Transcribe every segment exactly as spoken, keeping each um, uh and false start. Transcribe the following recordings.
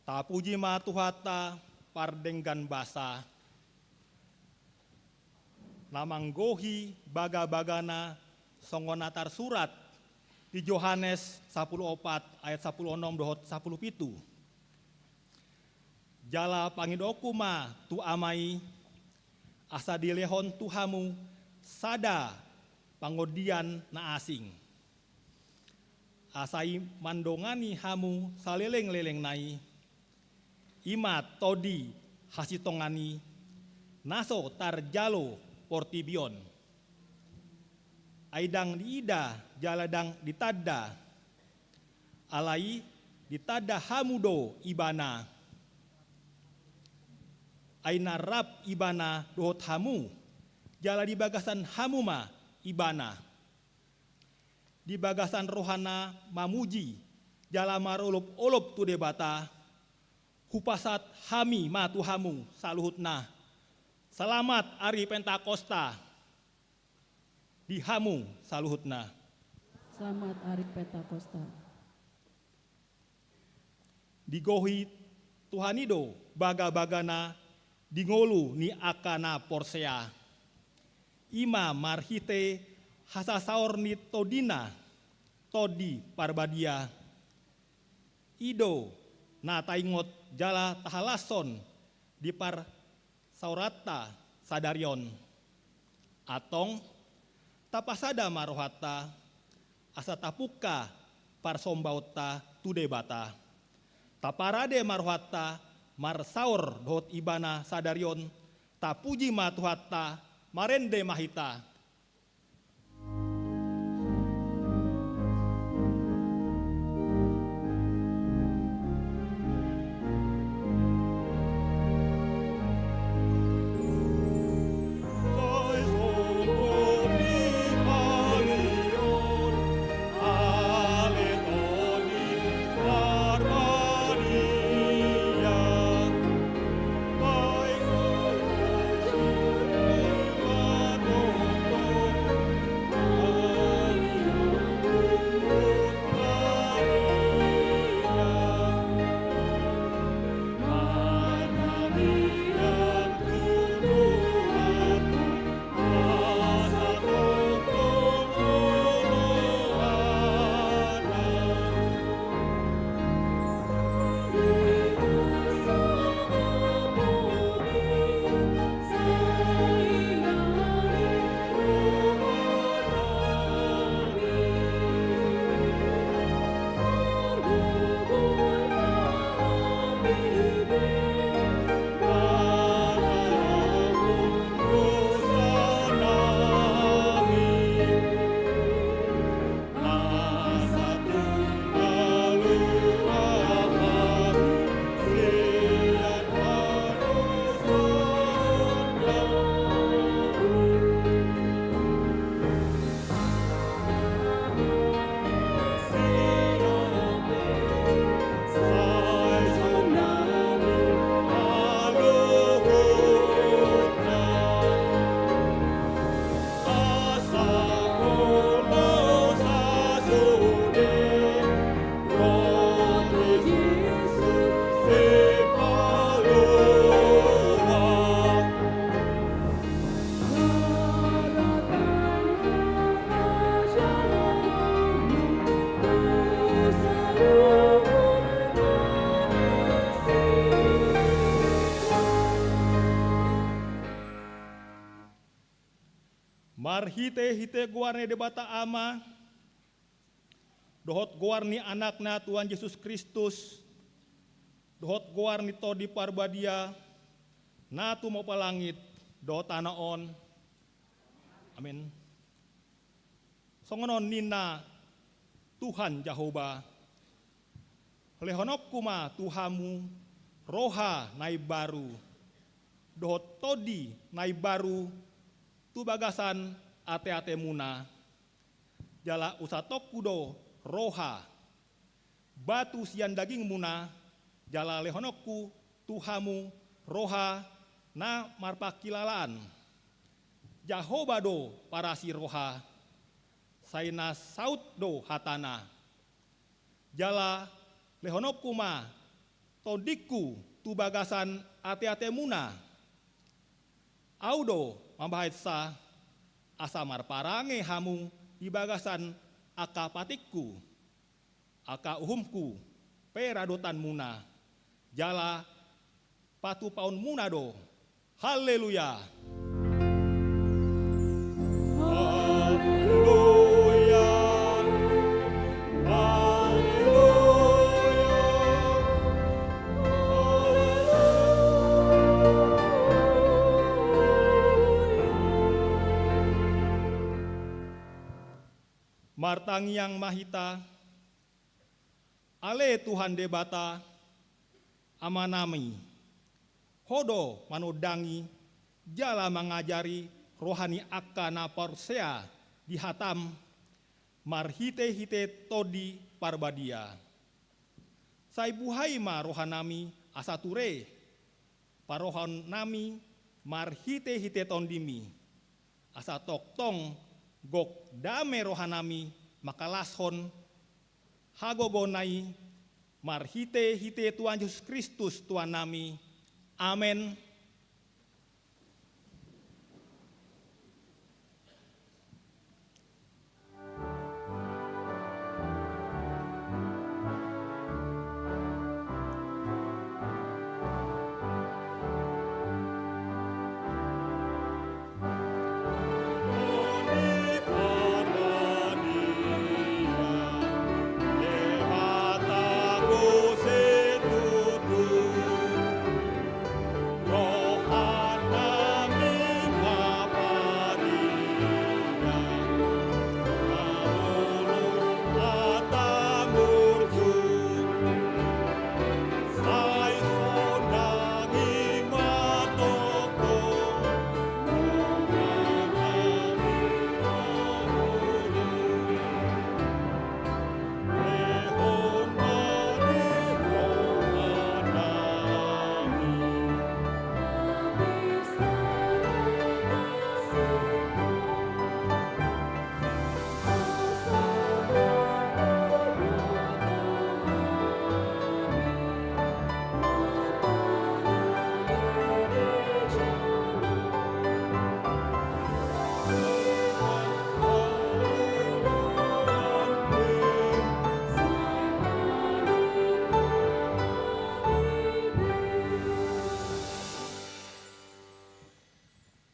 Tapuji ma Tuhanta pardenggan basa, na manggohi bagabagana songon na tarsurat di Johannes sapuluh opat ayat sapuluh onom dohot sapuluh pitu. Jala pangidoonku ma tu Ama i, asa dilehon tu hamu sada pangondian na asing, asa i mandongani hamu salelenglelengna i, i ma Tondi hasintongan i, na so tarjalo portibi on. Ai ndang diida jala ndang ditanda, alai ditanda hamu do Ibana. Ai na rap Ibana dohot hamu, jala di bagasan hamu ma Ibana. Di bagasan rohana mamuji jala marolopolop tu Debata, hupasahat hami ma tu hamu saluhutna: Selamat ari Pentakosta di hamu saluhutna. Selamat ari Pentakosta. Digohi Tuhan i do bagabagana di ngolu ni angka na porsea, i ma marhite hasasaor ni Tondina, Tondi Parbadia. I do na taingot jala tahalashon di par saoranta sadari on. Antong, tapasada ma rohanta, asa tapungka parsombaonta tu Debata. Taparade ma rohanta marsaor dohot Ibana sadari on, tapuji ma Tuhanta, marende ma hita. Marhitehite goar ni Debata Ama, dohot goar ni Anakna Tuhan Jesus Kristus, dohot goar ni Tondi Parbadia, na tumompa langit dohot tano on. Amin. Songon on ninna Tuhan Jahowa: Lehononku ma tu hamu roha na imbaru, dohot tondi na imbaru tu bagasan ateatemuna. Jala usatonku do roha batu sian dagingmuna, jala lehononku tu hamu roha na marpangkilalaan. Jahowa do parasi roha, sai na saut do hatana. Jala lehononku ma tondingku tu bagasan ateatemuna. Ahu do mambahensa, asa marparange hamu di bagasan angka patikku, angka uhumku, peradotanmuna, jala patupaonmuna do. Haleluya. Haleluya. Haleluya. Martangiang ma hita. Ale Tuhan Debata, Amanami, Ho do manondangi jala mangajari roha ni angka na porsea di hataM marhitehite Tondi Parbadia. Sai buhai ma rohanami asa ture, parrohaonnami marhitehite TondiMi, asa tongtong gok dame rohanami mangkalashon hagogoonna i, marhitehite Tuhan Jesus Kristus Tuhannami. Amen.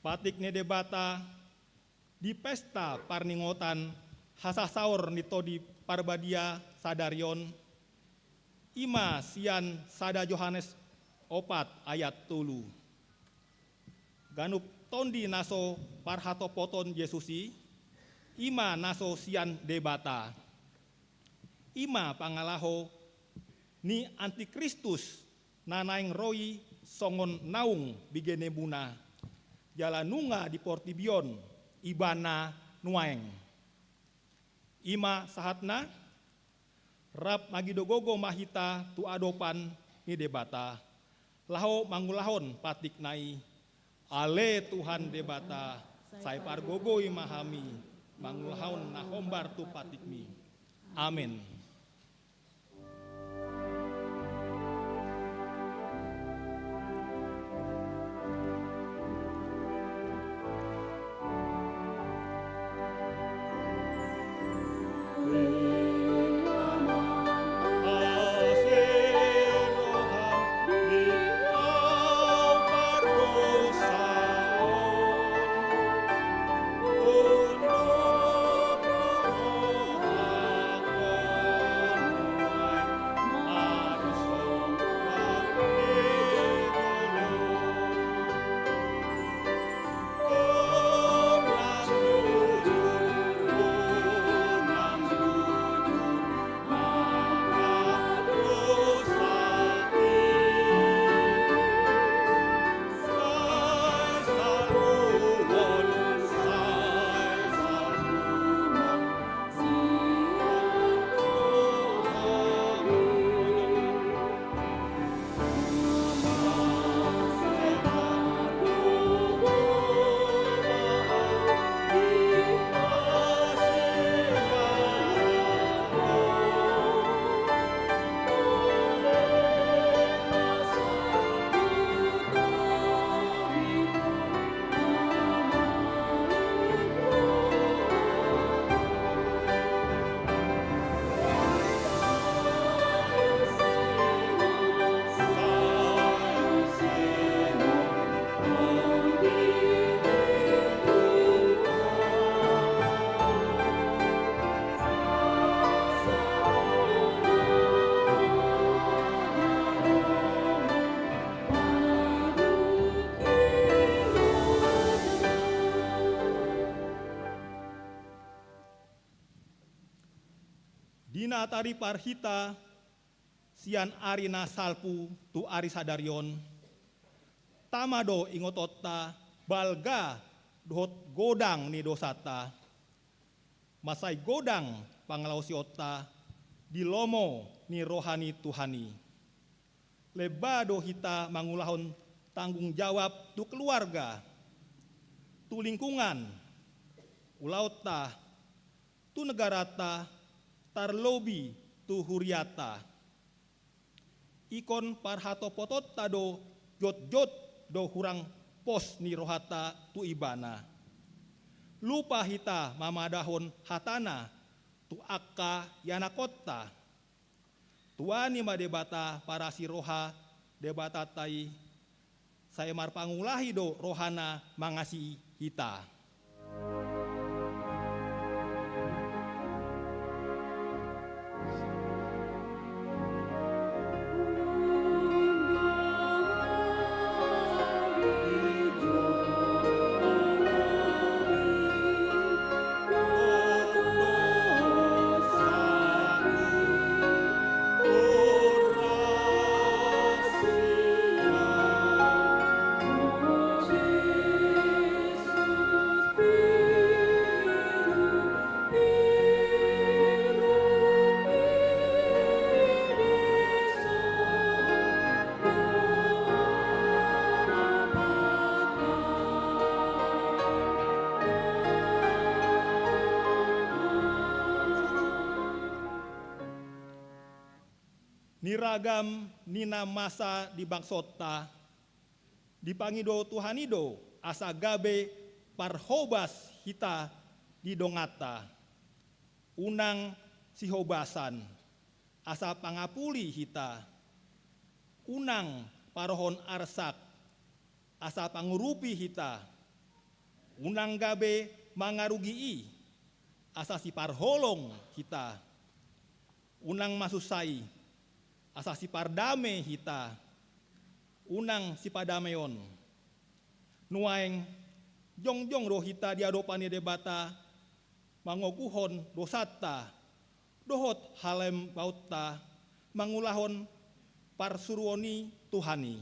Patik ni Debata di pesta parningotan hasasaor ni Tondi Parbadia sadari on, i ma sian sada Johannes opat ayat tolu. Ganup tondi na so parhatopoton Jesus i, i ma na so sian Debata. I ma pangalaho ni antikristus na naeng ro i songon naung bigenmuna, jala nunga di portibi on ibana nuaeng. I ma sahatna, rap mangido gogo ma hita tu adopan ni Debata laho mangulahon patikna i. Ale Tuhan Debata, sai pargogoi ma hami mangulahon na hombar tu patikMi. Amen. Di na taripar hita sian ari na salpu tu ari sadari on, tama do ingotonta balga dohot godang ni dosanta. Mansai godang pangalaosionta di lomo ni roha ni Tuhan i. Lemba do hita mangulahon tanggung jawab tu keluarga, tu lingkungan, ulaonta, tu negaranta, tarlobi tu hurianta. Ingkon parhatopotonta do jotjot do hurang pos ni rohanta tu Ibana. Lupa hita mamadahon hatana tu angka ianakhonta. Tuani ma Debata parasi roha Debatanta i, sai marpangulahi do rohana mangasihi hita. Ni ragam ni na masa di bangsonta, dipangido Tuhan i do asa gabe parhobas hita di donganta. Unang sihobasan, asa pangapuli hita. Unang parohon arsak, asa pangurupi hita. Unang gabe mangarugi i, asa siparholong hita. Unang masussa i, asa sipardame hita. Unang sipadameon. Nuaeng jongjong do hita di adopan ni Debata, mangoguhon dosanta dohot halembaonta, mangulahon parsuruon ni Tuhan i.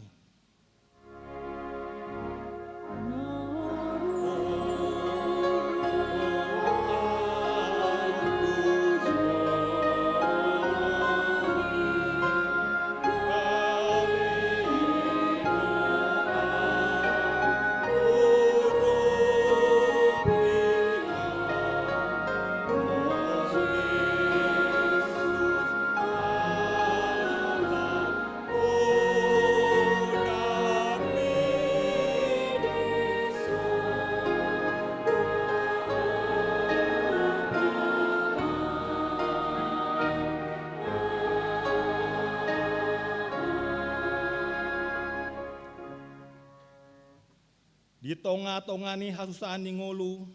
Di tongatonga ni hasusaan ni ngolu,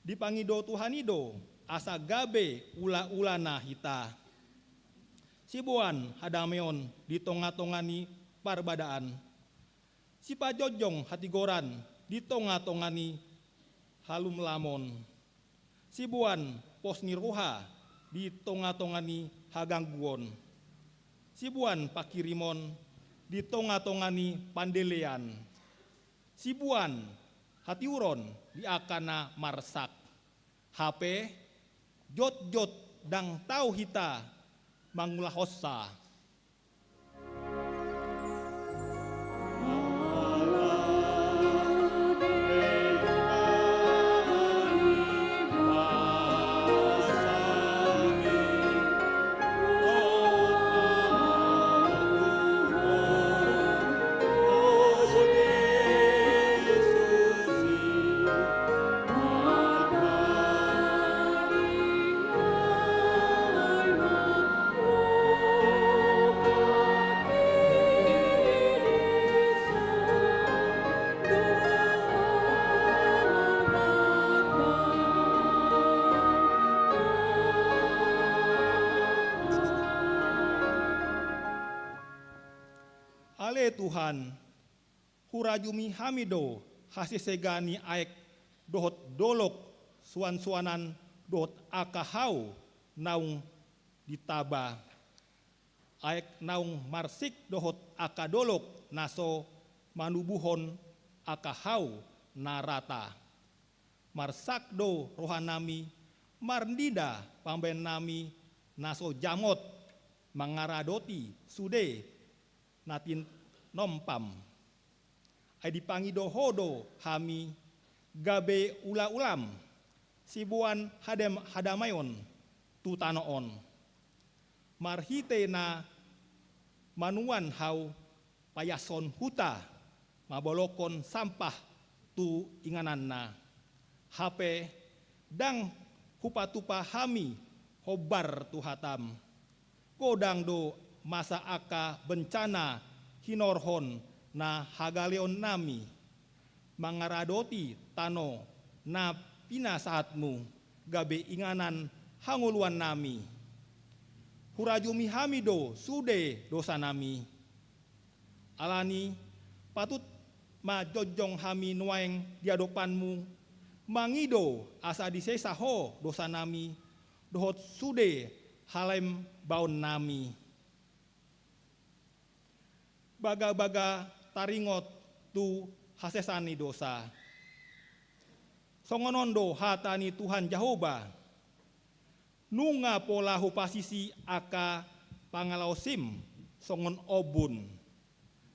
dipangido Tuhan i do asa gabe ulaulana hita. Siboan hadameon di tongatonga ni parbadaan. Sipajongjong hatigoran di tongatonga ni halumlamon. Siboan pos ni roha di tongatonga ni hagangguon. Siboan panghirimon di tongatonga ni pandelean. Siboan hatiuron di angka na marsak. Hape jotjot ndang tau hita mangulahonsa. Ale Tuhan, hurajumi hami do hasesega ni aek dohot dolok, suansuanan dohot angka hau naung ditaba, aek naung marsik dohot angka dolok na so manubuhon angka hau na rata. Marsak do rohanami marnida pambahenanami na so jamot mangaradoti sude na tinompam. Ai dipangido Ho do hami gabe ulaulaM, siboan hadam-, hadamaion tu tano on. Marhite na manuan hau paiashon huta, mabolongkon sampah tu ingananna. Hape ndang hupatupa hami hombar tu hataM. Godang do masa angka bencana hinorhon na hagaleonnami, mangaradoti tano na pinasahatMu gabe inganan hangoluannami. Hurajumi hami do sude dosanami. Alani, patut ma jongjong hami nuaeng di adopanMu, mangido asa disesa Ho dosanami, dohot sude halembaonnami. Bagabaga taringot tu hasesaan ni dosa. Songon on do hata ni Tuhan Jahowa: Nunga pola hupasisi angka pangalaosim songon ombun,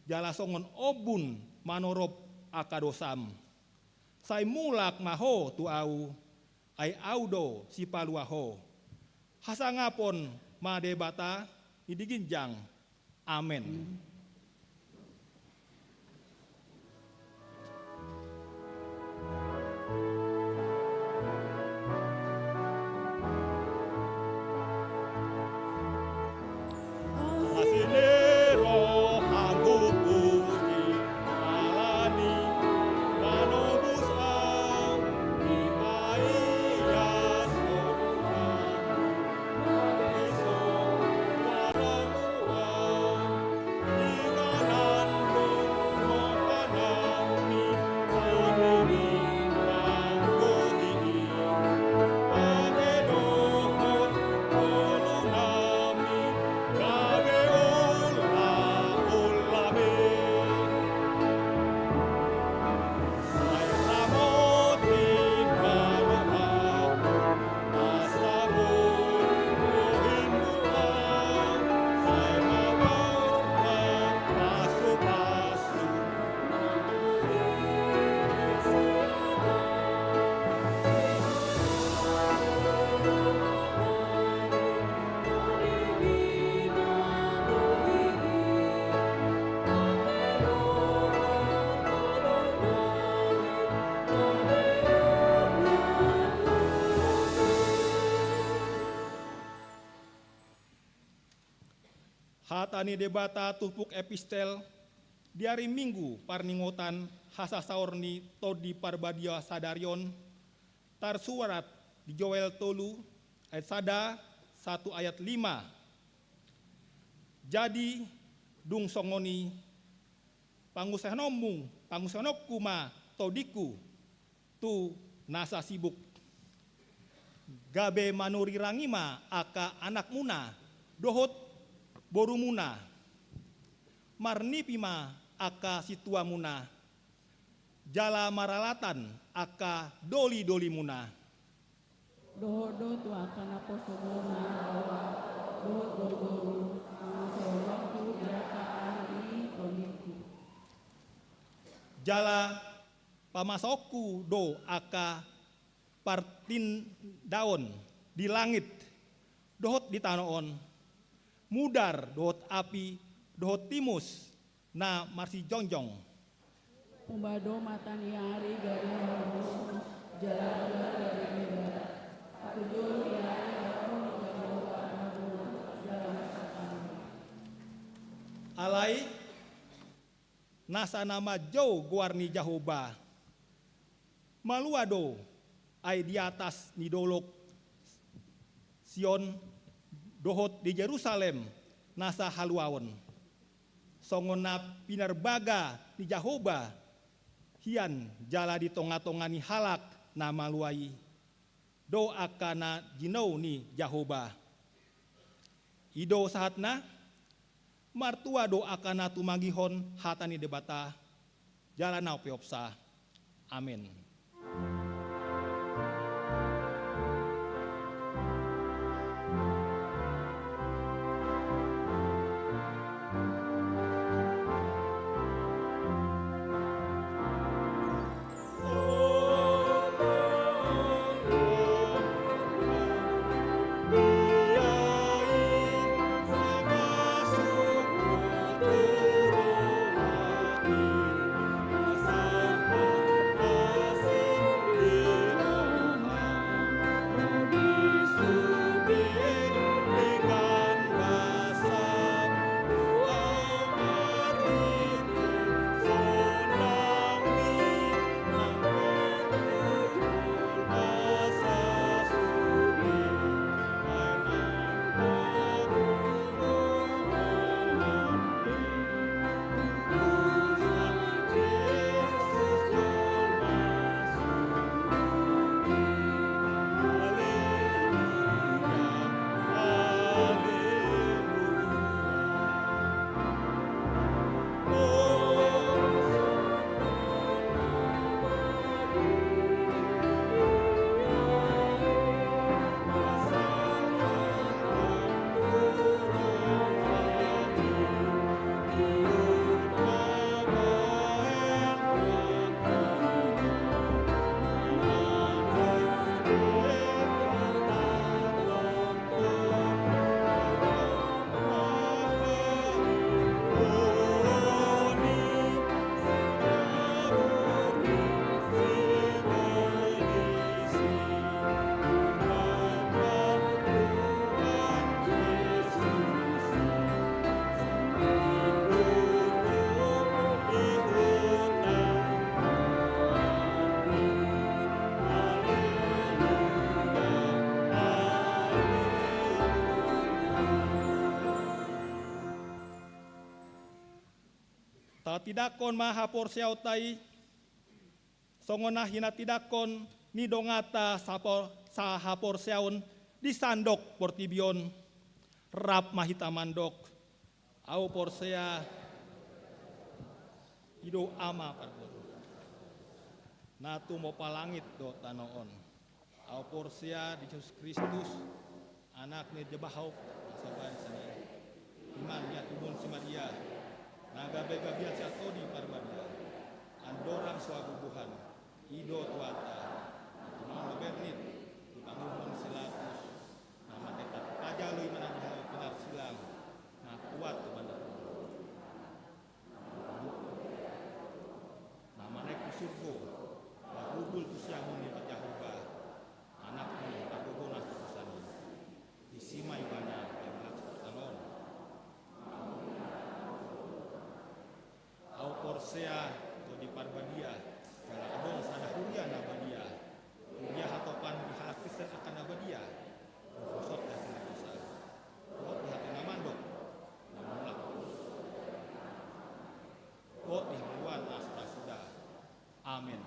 jala songon ombun manorop angka dosam. Sai mulak ma ho tu Ahu, ai Ahu do Sipalua ho. Hasangapon ma Debata ni di ginjang. Amen. Hata ni Debata turpuk epistel di ari Minggu parningotan hasasaor ni Tondi Parbadia sadari on, tarsurat di Joel tolu ayat sada sahat tu ayat lima. Jadi, dung songon i, pangusehononmu, pangusehononku ma tondingku tu nasa sibuk. Gabe manurirangi ma angka anakmuna dohot borumuna. Marnipi ma angka sintuamuna, jala maralatan angka dolidolimuna. Dohot do tu angka naposo muna, dohot boruboru, pangusehononku di angka ari ni tondingku. Jala pamasaonku do angka partindaon di langit dohot di tano on, mudar dohot api dohot timus na marsijongjong. Pumba do mata ni ari gabe marungusungus, jala bulan gabe megar. Patujolo di ari ahu ni Jahowa Raja, jala marsangkap. Alai nasa na manjou goar ni Jahowa. Malua do ai di atas ni dolok Sion dohot di Jerusalem nasa haluaon, songon na pinarbaga ni Jahowa hian, jala di tongatonga ni halak na malua i do angka na jinou ni Jahowa. I do sahatna. Martua do angka na tumangihon hata ni Debata jala na umpeopsa. Amen. Tatindangkon ma haporseaonta i songon na hinatindangkon ni donganta sapo-, sahaporseaon di sandok portibi on. Rap ma hita mandok: Ahu porsea i do Ama Parboru, na tumompa langit dohot tano on. Ahu porsea di Jesus Kristus, Anak ni Debata na so baen sandiri, iman ni Ompunta si Maria, na gabe gabean sian Tondi Parbadia, andorang so habubuhan, i do Tuhanta, na tumandangkon bernit di panguhuman ni si Pilatus, na mate tarpajal do ibana di hau pinarsilang, na tuat tu banda na manaek tu surgo, marhubul tu siamun ni Jahowa, Anak ni Parboru na so baen sandiri. Disi ma ibana gabe langit dohot tano on. Ahu porsea Tondi Parbadia, jala adong sada huria na badia, huria hatopan di halak Kristen angka na badia, dohot di hasangapon dosa, dohot di hata na mandok, na mulak, dohot di hangoluan na so ra suda. Amen.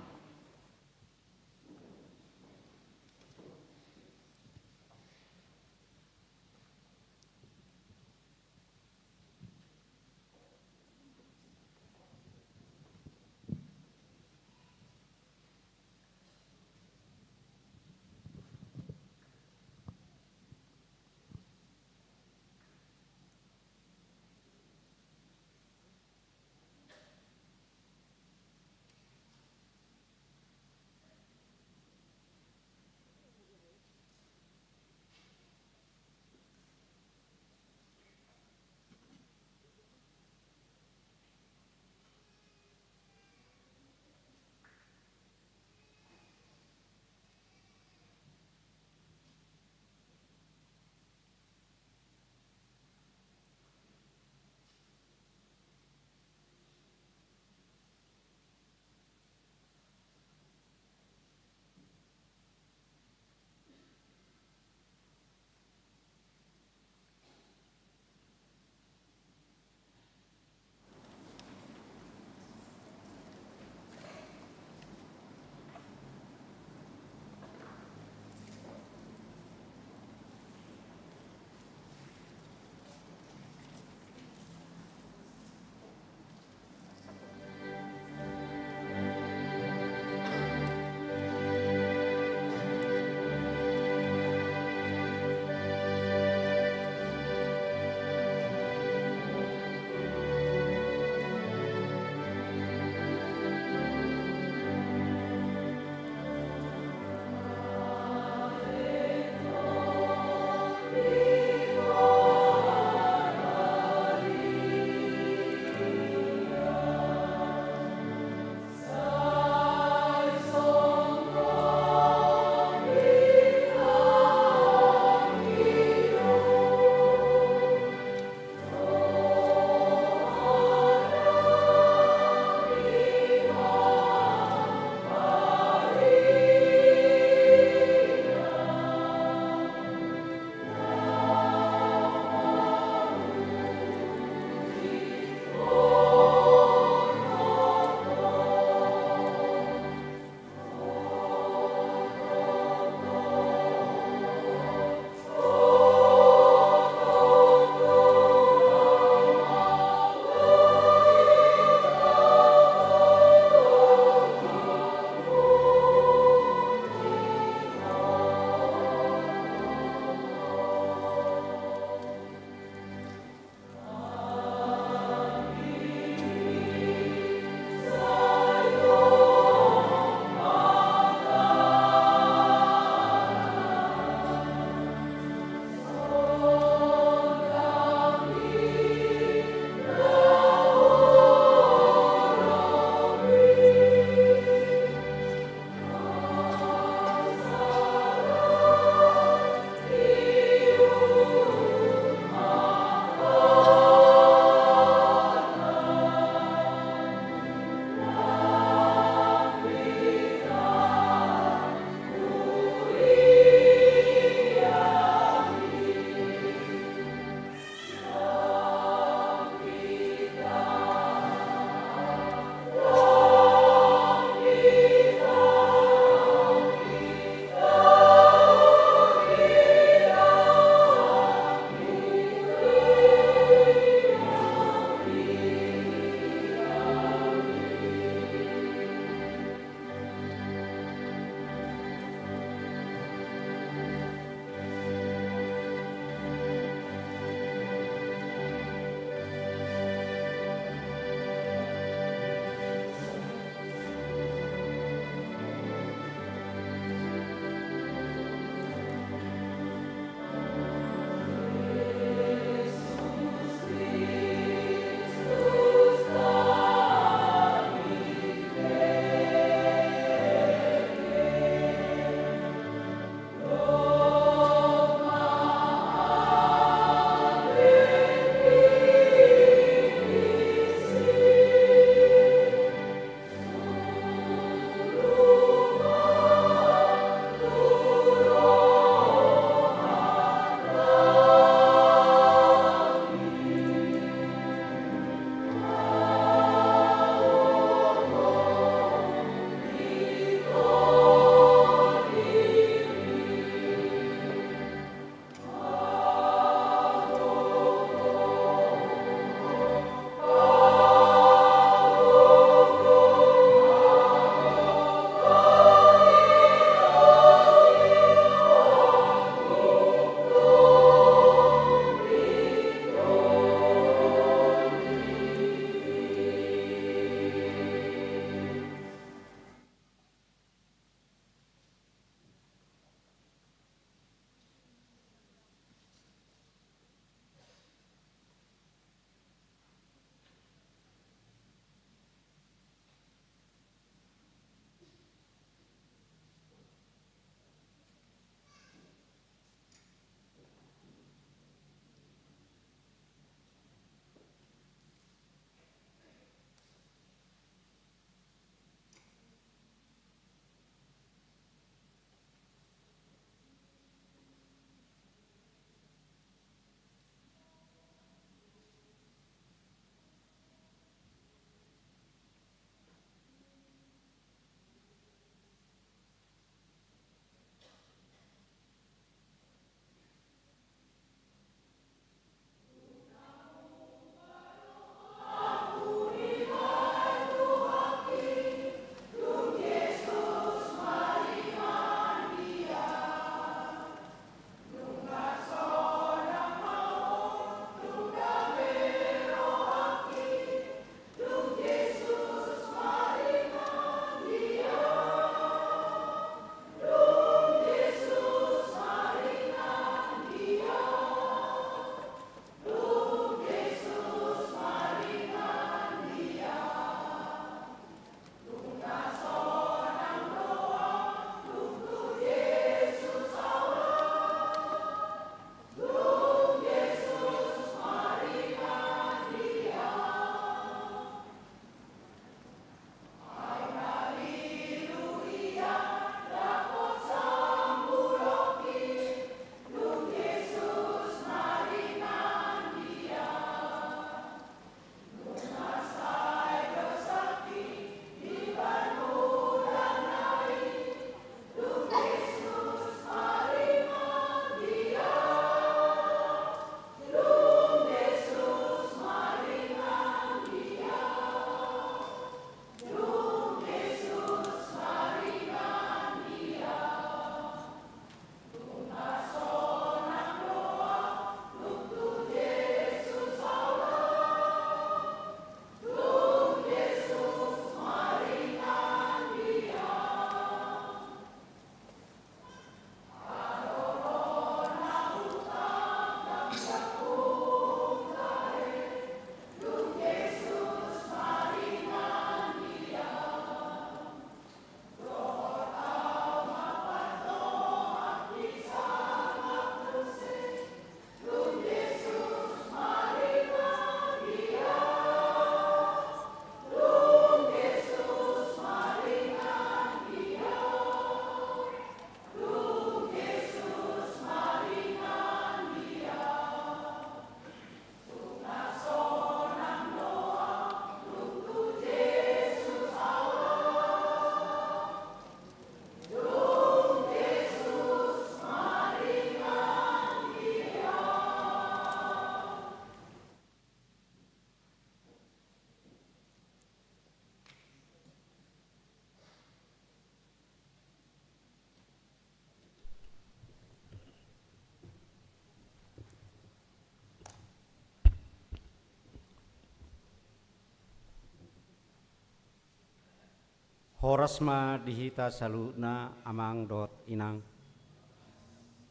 Horas ma di hita saluhutna, amang dohot inang.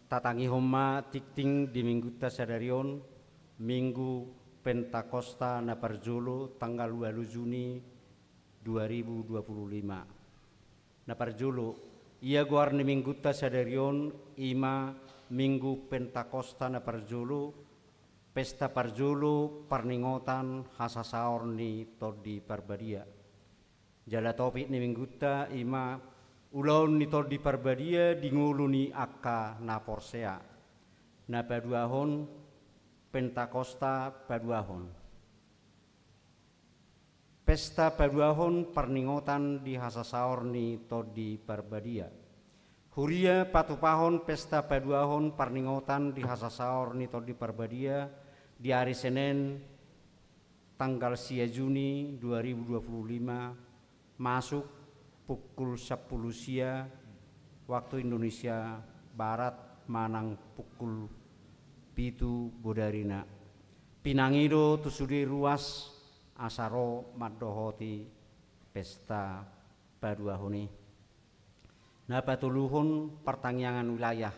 Tatangihon ma tingting di minggunta sadari on, Minggu Pentakosta na parjolo, tanggal ualu Juni dua ribu dua puluh lima. Na parjolo, ia goar ni minggunta sadari on, i ma Minggu Pentakosta na parjolo, pesta parjolo parningotan hasasaor ni Tondi Parbadia. Jala topik ni minggunta i ma ulaon ni Tondi Parbadia di ngolu ni angka na porsea. Na paduahon, Pentakosta paduahon. Pesta paduahon parningotan di hasasaor ni Tondi Parbadia. Huria, patupahon pesta paduahon parningotan di hasasaor ni Tondi Parbadia di ari Senen, tanggal sia Juni dua ribu dua puluh lima, masuk pukul sampulu sia waktu Indonesia Barat manang pukul pitu bodarina. Pinangi do tu sude ruas asa ro mandohoti pesta paduahon i. Na patoluhon, partangiangan wilayah.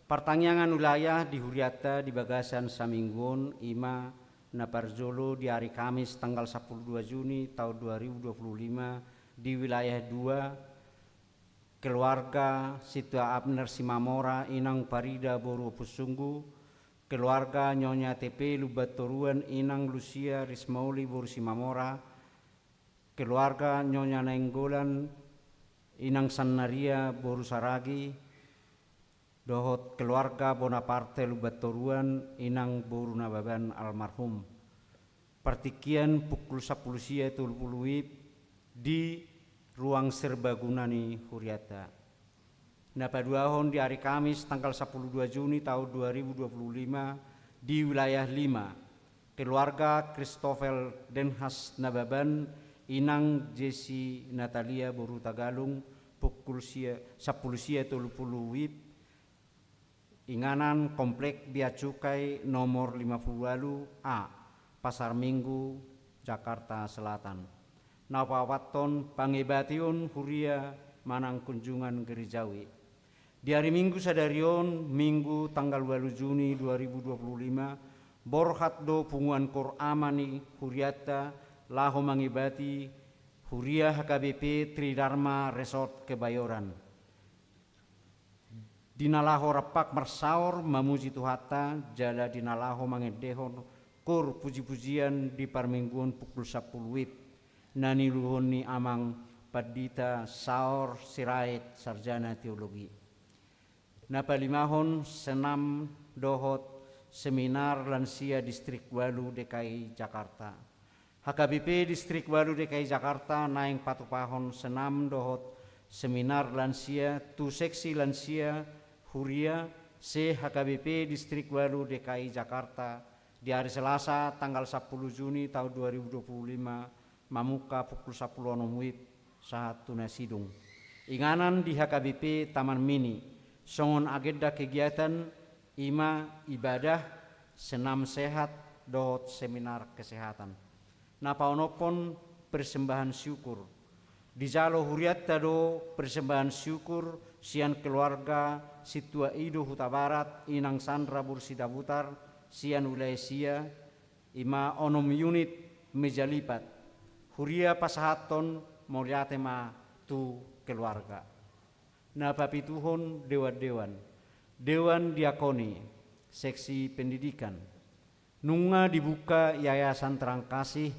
Partangiangan wilayah di hurianta di bagasan saminggu on, i ma na parjolo di ari Kamis tanggal sampulu dua Juni taon dua ribu dua puluh lima di wilayah dua, keluarga Sintua Abner Simamora, Inang Parida boru Ompusunggu, keluarga Nyonya T P Lumbantoruan, Inang Lucia Rismauli boru Simamora, keluarga Nyonya Nainggolan, Inang Sannaria boru Saragi, dohot keluarga Bonaparte Lumbantoruan, Inang boru Nababan almarhum. Partingkian pukul sampulu sia tolu pulu WIB di ruang serbaguna ni hurianta. Na paduahon, di ari Kamis tanggal sampulu dua Juni taon dua ribu dua puluh lima di wilayah lima, keluarga Christoffel Denhas Nababan, Inang Jesi Natalia boru Tagalung, pukul sia, sampulu sia tolu pulu WIB, inganan Komplek Bea Cukai nomor lima pulu ualu A, Pasar Minggu, Jakarta Selatan. Na paopathon, pangebation huria manang kunjungan gerejawi. Di ari Minggu sadari on, Minggu tanggal ualu Juni dua ribu dua puluh lima, borhat do punguan koor ama ni hurianta laho mangebati huria H K B P Tridharma Resort Kebayoran. Di na laho rampak marsaor mamuji Tuhanta, jala di na laho mangendehon koor pujipujian di parmingguon pukul sampulu WIB, na niuluhon ni Amang Pandita Saur Sirait, sarjana teologi. Na palimahon, senam dohot seminar lansia Distrik ualu D K I Jakarta. H K B P Distrik ualu D K I Jakarta naeng patupahon senam dohot seminar lansia tu seksi lansia huria se-H K B P Distrik ualu D K I Jakarta di ari Selasa tanggal sampulu Juni taon dua ribu dua puluh lima, mamungka pukul sampulu onom WIB sahat tu na sidung. Inganan di H K B P Taman Mini, songon agenda kegiatan, i ma ibadah, senam sehat, dohot seminar kesehatan. Na paonomhon, persembahan syukur. Dijalo hurianta do persembahan syukur sian keluarga Sintua Ido Hutabarat, Inang Sandra boru Sidabutar, sian wilayah sia, i ma onom unit meja lipat. Huria pasahathon mauliate ma tu keluarga. Na papituhon, dewan-dewan. Dewan diakoni, seksi pendidikan. Nunga dibuka Yayasan Terang Kasih,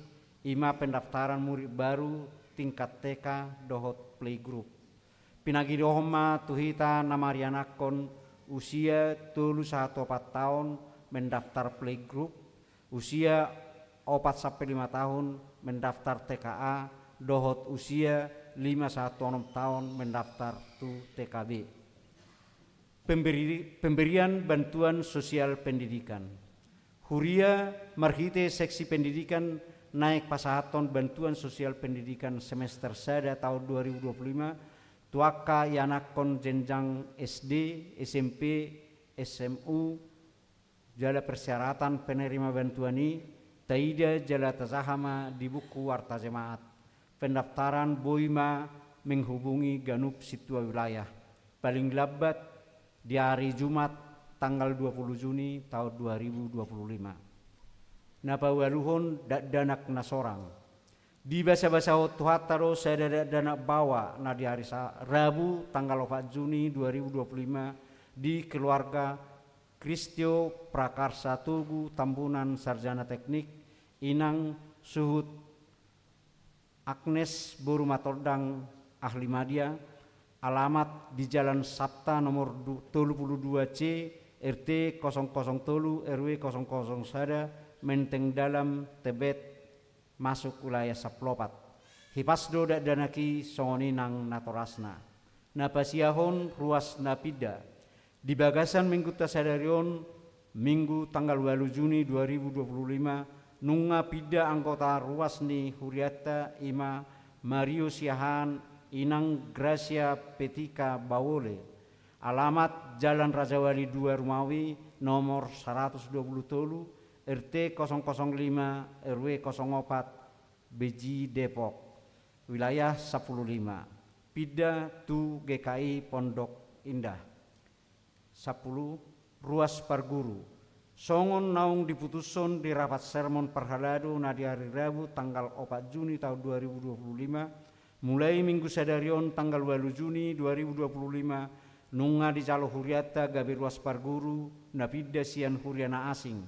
i ma pendaftaran murid baru tingkat T K dohot playgroup. Pinangidohon ma tu hita na marianakhon usia tolu sahat tu opat taon mendaftar playgroup, usia opat sampe lima taon mendaftar T K A, dohot usia lima sahat tu onom taon mendaftar tu T K B. Pemberi-, pemberian bantuan sosial pendidikan. Huria marhite seksi pendidikan naeng pasahathon bantuan sosial pendidikan semester sada taon dua ribu dua puluh lima tu angka ianakhon jenjang S D, S M P, S M U, jala persyaratan penerima bantuan i taida jala tajaha ma di buku warta jemaat. Pendaftaran boi ma menghubungi ganup sintua wilayah, paling lambat di ari Jumat tanggal dua puluh Juni tahun dua ribu dua puluh lima. Na paualuhon dakdanak na sorang. Dibasabasahon Tuhanta do sada dakdanak baoa na di ari sa-, Rabu tanggal opat Juni dua ribu dua puluh lima di keluarga Kristio Prakarsa Togu Tambunan, sarjana teknik, inang suhut Agnes boru Matondang, ahli madya, alamat di Jalan Sabta nomor du-, tolu puluh dua C, R T kosong kosong tolu, R W kosong kosong sada, Menteng Dalam, Tebet, masuk wilayah Sampulu Opat. Hipas do dakdanak i, songon i nang natorasna. Na pasiahon ruas na pinda. Di bagasan minggunta sadari on, Minggu tanggal ualu Juni dua ribu dua puluh lima, nunga pinda anggota ruas ni hurianta, i ma Mario Siahaan, inang Gracia Petika Bawole. Alamat Jalan Rajawali dua Rumawi, nomor saratus dua puluh tolu, R T kosong kosong lima, R W kosong opat, Beji, Depok. Wilayah Sampulu Lima. Pinda tu G K I Pondok Indah. Sampulu, ruas parguru. Songon naung diputushon di rapat sermon parhalado na di ari Rabu tanggal opat Juni tahun dua ribu dua puluh lima, mulai minggu sadari on tanggal ualu Juni dua ribu dua puluh lima, nunga dijalo hurianta gabe ruas parguru na pinda sian huria na asing.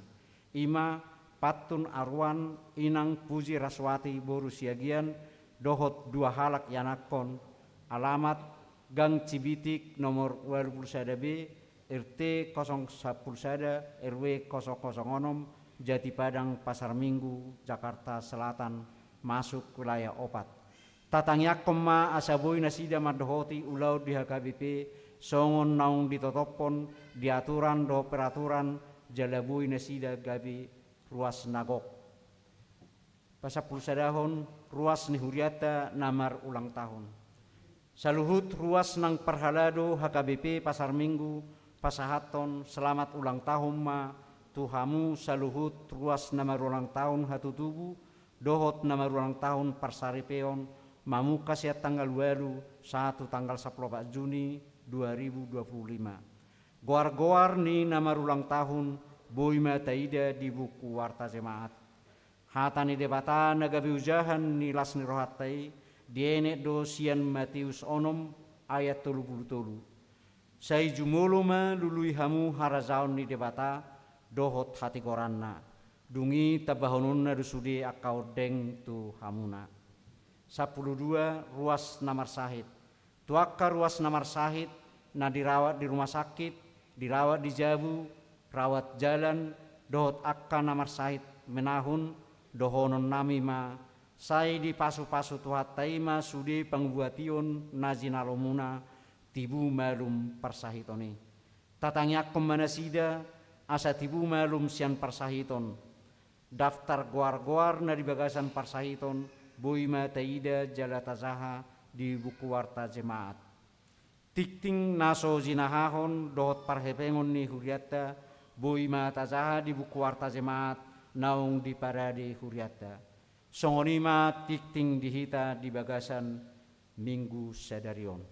I ma Pantun Aruan, inang Puji Raswati boru Siagian, dohot dua halak ianakhon, alamat Gang Cibitik nomor ualu puluh sada B, R T kosong sampulu sada, R W kosong kosong onom, Jatipadang, Pasar Minggu, Jakarta Selatan, masuk wilayah opat. Tatangiangkon ma asa boi nasida mandohoti ulaon di H K B P, songon naung ditotophon di aturan dohot peraturan, jala boi nasida gabe ruas na gok. Pasampulu sadahon ruas ni hurianta na marulang tahun. Saluhut ruas nang parhalado H K B P Pasar Minggu pasahathon selamat ulang tahun ma tu hamu saluhut ruas na marulang tahun hatutubu dohot na marulang tahun parsaripeon, mamungka sian tanggal ualu sahat tu tanggal sampulu opat Juni dua ribu dua puluh lima. Goar-goar ni na marulang tahun boi ma taida di buku warta jemaat. Hata ni Debata na gabe ojahan ni las ni rohanta i, dienet do sian Mateus onom ayat tolu puluh tolu. Sai jumolo ma lului hamu harajaon ni Debata dohot hatigoranna. Dung i tambahononna do sude angka ondeng tu hamuna. Sampulu dua, ruas na marsahit. Tu angka ruas na marsahit, na dirawat di rumah sakit, dirawat di jabu, rawat jalan, dohot angka na marsahit menahun, dohononnami ma, sai dipasupasu Tuhanta i ma sude pangubuation na jinalomuna, tibu malum parsahiton i. Tatangiangkon ma nasida, asa tibu malum sian parsahiton. Daftar goar-goar na di bagasan parsahiton boi ma taida jala tajaha di buku warta jemaat. Tingting na so jinahahon dohot parhepengon ni hurianta boi ma tajaha di buku warta jemaat naung diparade hurianta. Songon i ma tingting di hita di bagasan minggu sadari on.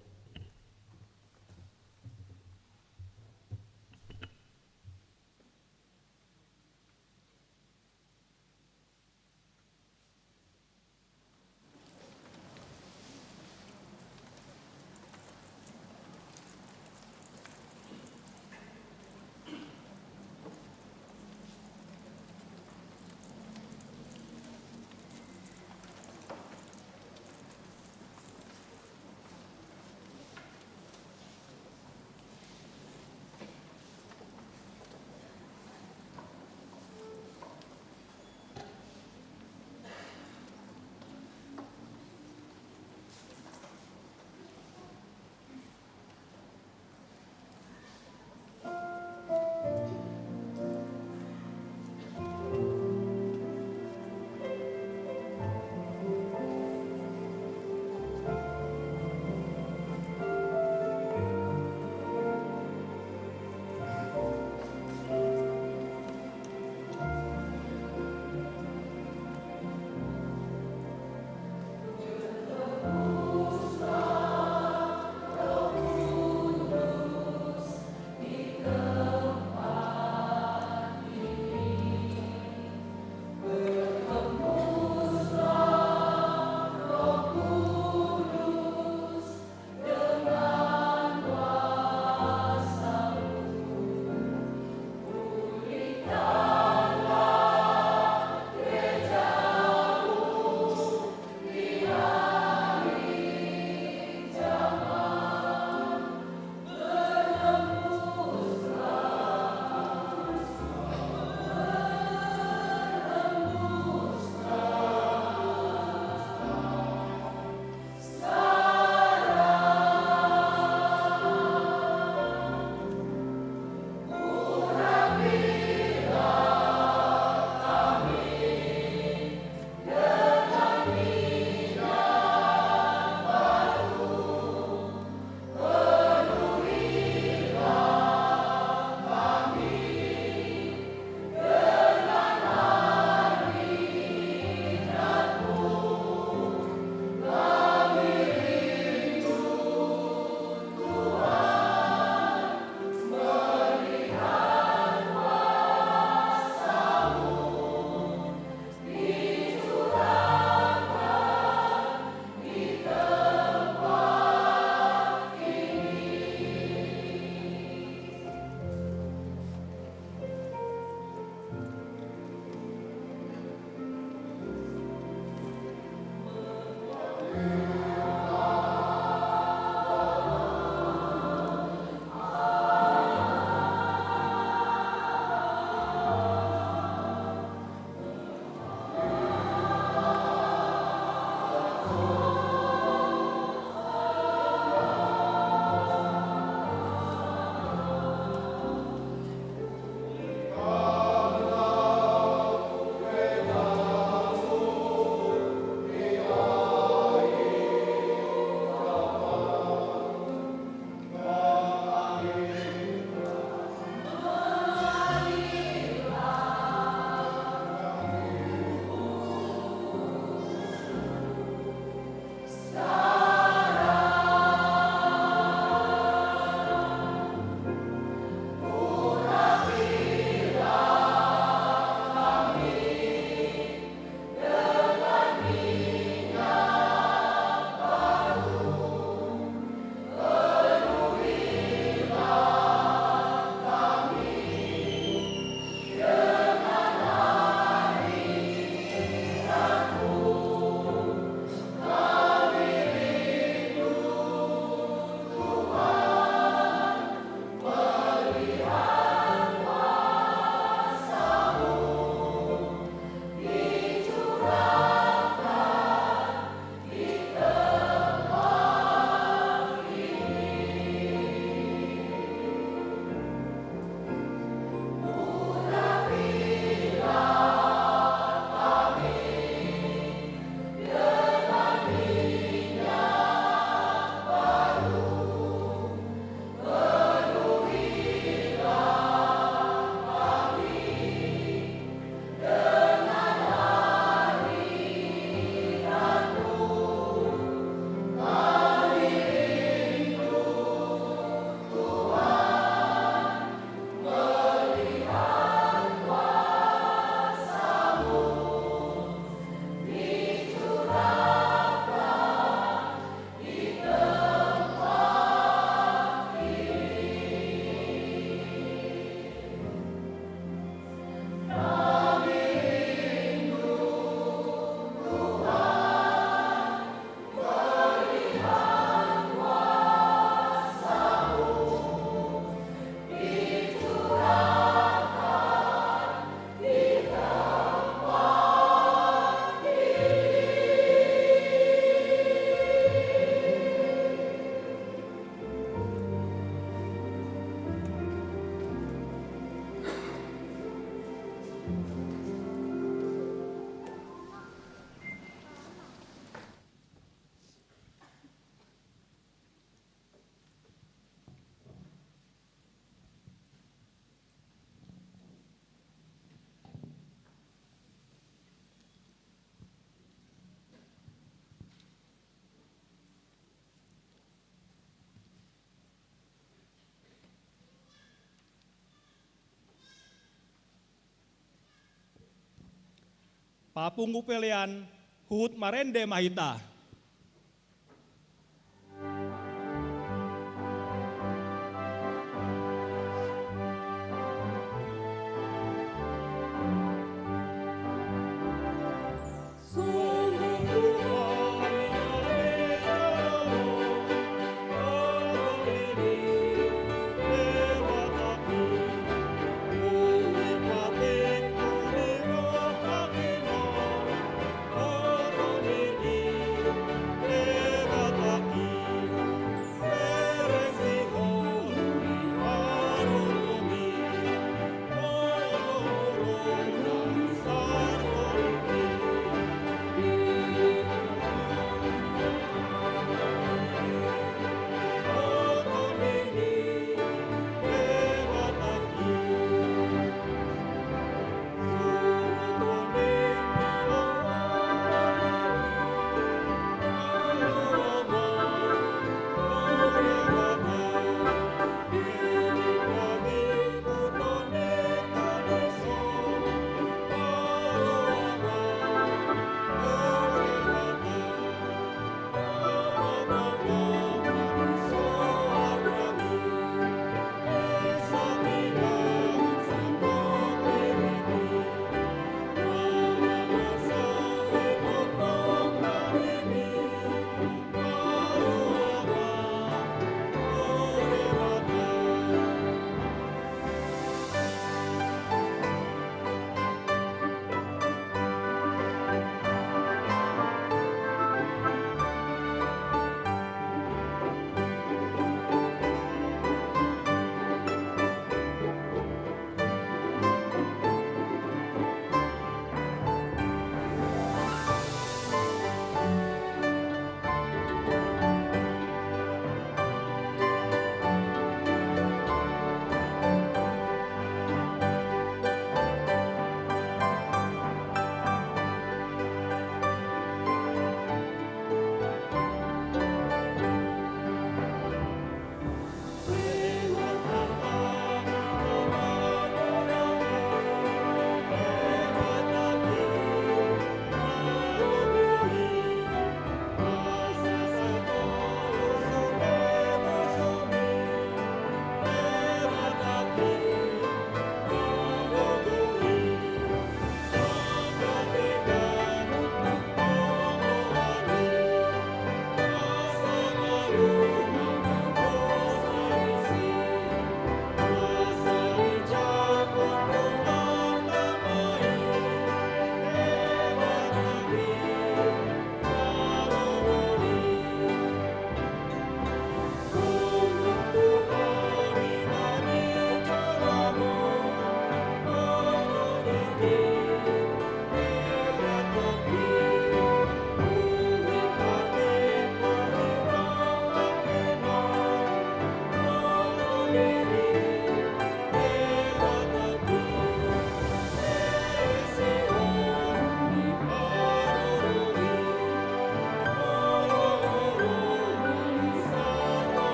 Papungu pelean, huhut marende ma hita.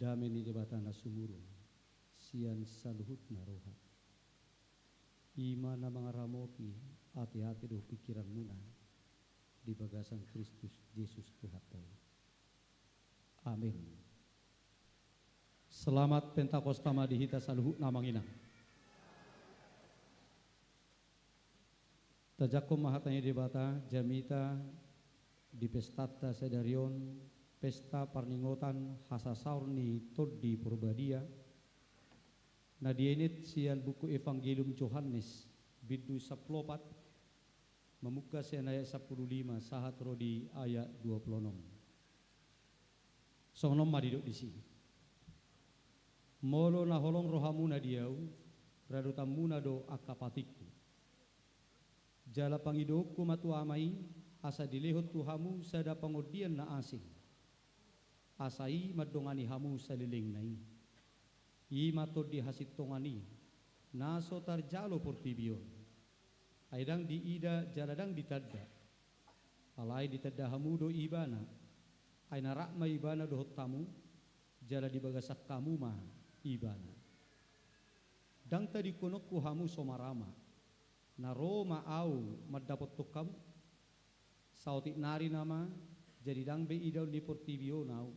Dame ni Debata na sumurung sian saluhutna roha, i ma na mangaramoti ateate dohot pingkiranmuna di bagasan Kristus Jesus Tuhanta i. Amin. Selamat Pentakosta ma di hita saluhutna, Amang Inang. Tajangkon ma hata ni Debata jamita di pestanta sadari on, pesta parningotan hasasaor ni Tondi Porbadia, na dienet sian buku Evangelium Johannes, bindu sampulu opat, mamungka sian ayat sampulu lima sahat ro di ayat dua pulu onom. Songon on ma didok disi: Molo na holong rohamuna di Ahu, radotanmuna do angka patikku. Jala pangidoonku ma tu Ama i, asa dilehon tu hamu sada Pangondian na asing, asa i mandongani hamu salelengna i. I ma Tondi hasintongan i, na so tarjalo portibi on, ai ndang diida jala ndang ditanda. Alai ditanda hamu do Ibana, ai na rap ma Ibana dohot hamu, jala di bagasan hamu ma Ibana. Ndang tadingkononku hamu somarama, na ro ma Ahu mandapothon hamu? Saotik nari nama, jadi ndang be idaon ni portibi on Ahu.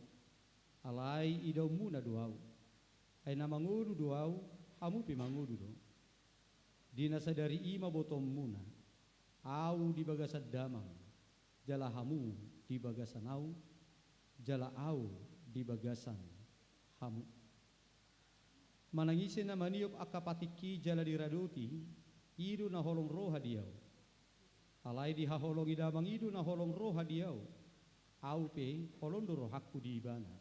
Alai idaonmuna do Ahu. Ai na mangolu do Ahu, hamu pe mangolu do. Di na sadari i ma botoonmuna, Ahu di bagasan Damang, jala hamu di bagasan Ahu, jala Ahu di bagasan hamu. Manang ise na maniop angka patikki jala diradoti, i do na holong roha di Ahu. Alai dihaholongi Damang i do na holong roha di Ahu. Ahu pe holong do rohangku di ibana,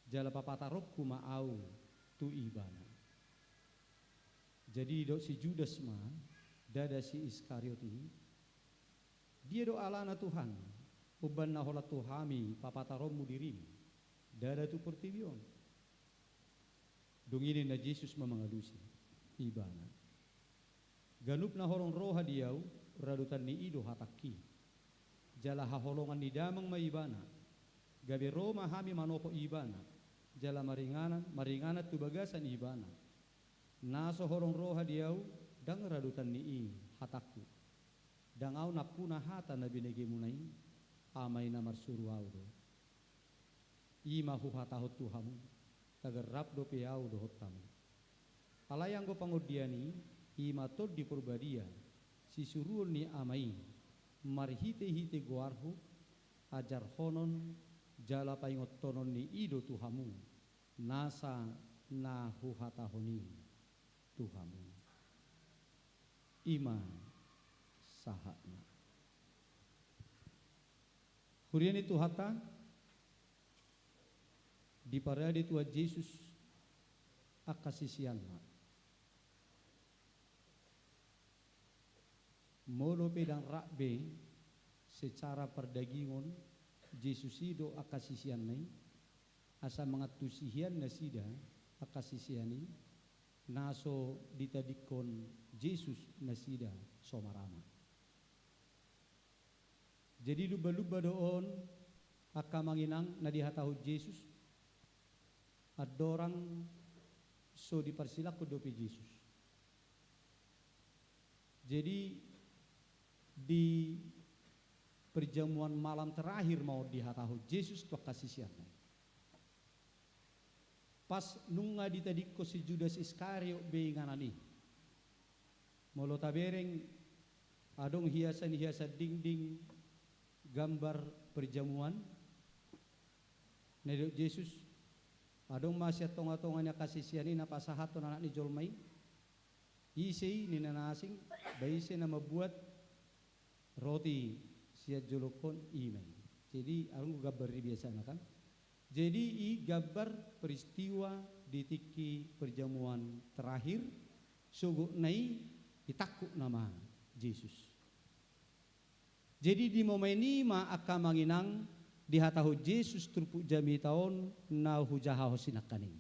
jala papataronku ma Ahu tu ibana. Jadi didok si Judas ma, ndada si Iskariot i: Dia do alana, Tuhan, umbahen na holan tu hami papataronmu dirim, ndada tu portibi on? Dung i ninna Jesus ma mangalusi ibana: Ganup na holong roha di Ahu, radotan ni i do hatangki. Jala haholongan ni Damang ma ibana, gabe ro ma hami manopo ibana, jala maringanan, maringanan tu bagasan ibana. Na so holong roha di Ahu, ndang radotan ni i hatangku. Ndang Ahu nampuna hata na binegemuna i, Ama i na marsuru Ahu do. I ma huhatahon tu hamu, tagan rap dope Ahu dohot hamu. Alai anggo Pangondian i, i ma Tondi Porbadia, sisuruon ni Ama i, marhitehite goarhu, ajarhonon jala paingothonon ni i do tu hamu nasa na huhatahon i tu hamu. I ma sahatna. Huria ni Tuhanta, diparade Tuhan Jesus angka siseanna. Molo pe ndang rap be secara pardagingon Jesus i dohot angka siseanna i, asa mangantusi hian nasida angka sisean i, na so ditadingkon Jesus nasida somarama. Jadi lumba-lumba do on, angka amang inang, na dihatahon Jesus, andorang so diparsilangkon dope Jesus. Jadi di perjamuan malam terakhir ma on dihatahon Jesus tu angka siseanna i. Pas nunga ditadingkon si Judas Iskariot be inganan i. Molo tabereng, adong hiasan-hiasan dingding gambar perjamuan. Na didok Jesus, adong ma sian tonga-tonga ni angka sisean i na pasahathon Anak ni jolma i. Ise i ninna na asing, ba ise na mambuat roti sian jolongkon, i ma i. Jadi adong gambar i biasana kan. Jadi i gambar peristiwa di tingki perjamuan terakhir, sogotna i ditangkup nama Jesus. Jadi di momen i ma angka amang inang dihatahon Jesus turpuk jamita on na hujahahon sinangkaning.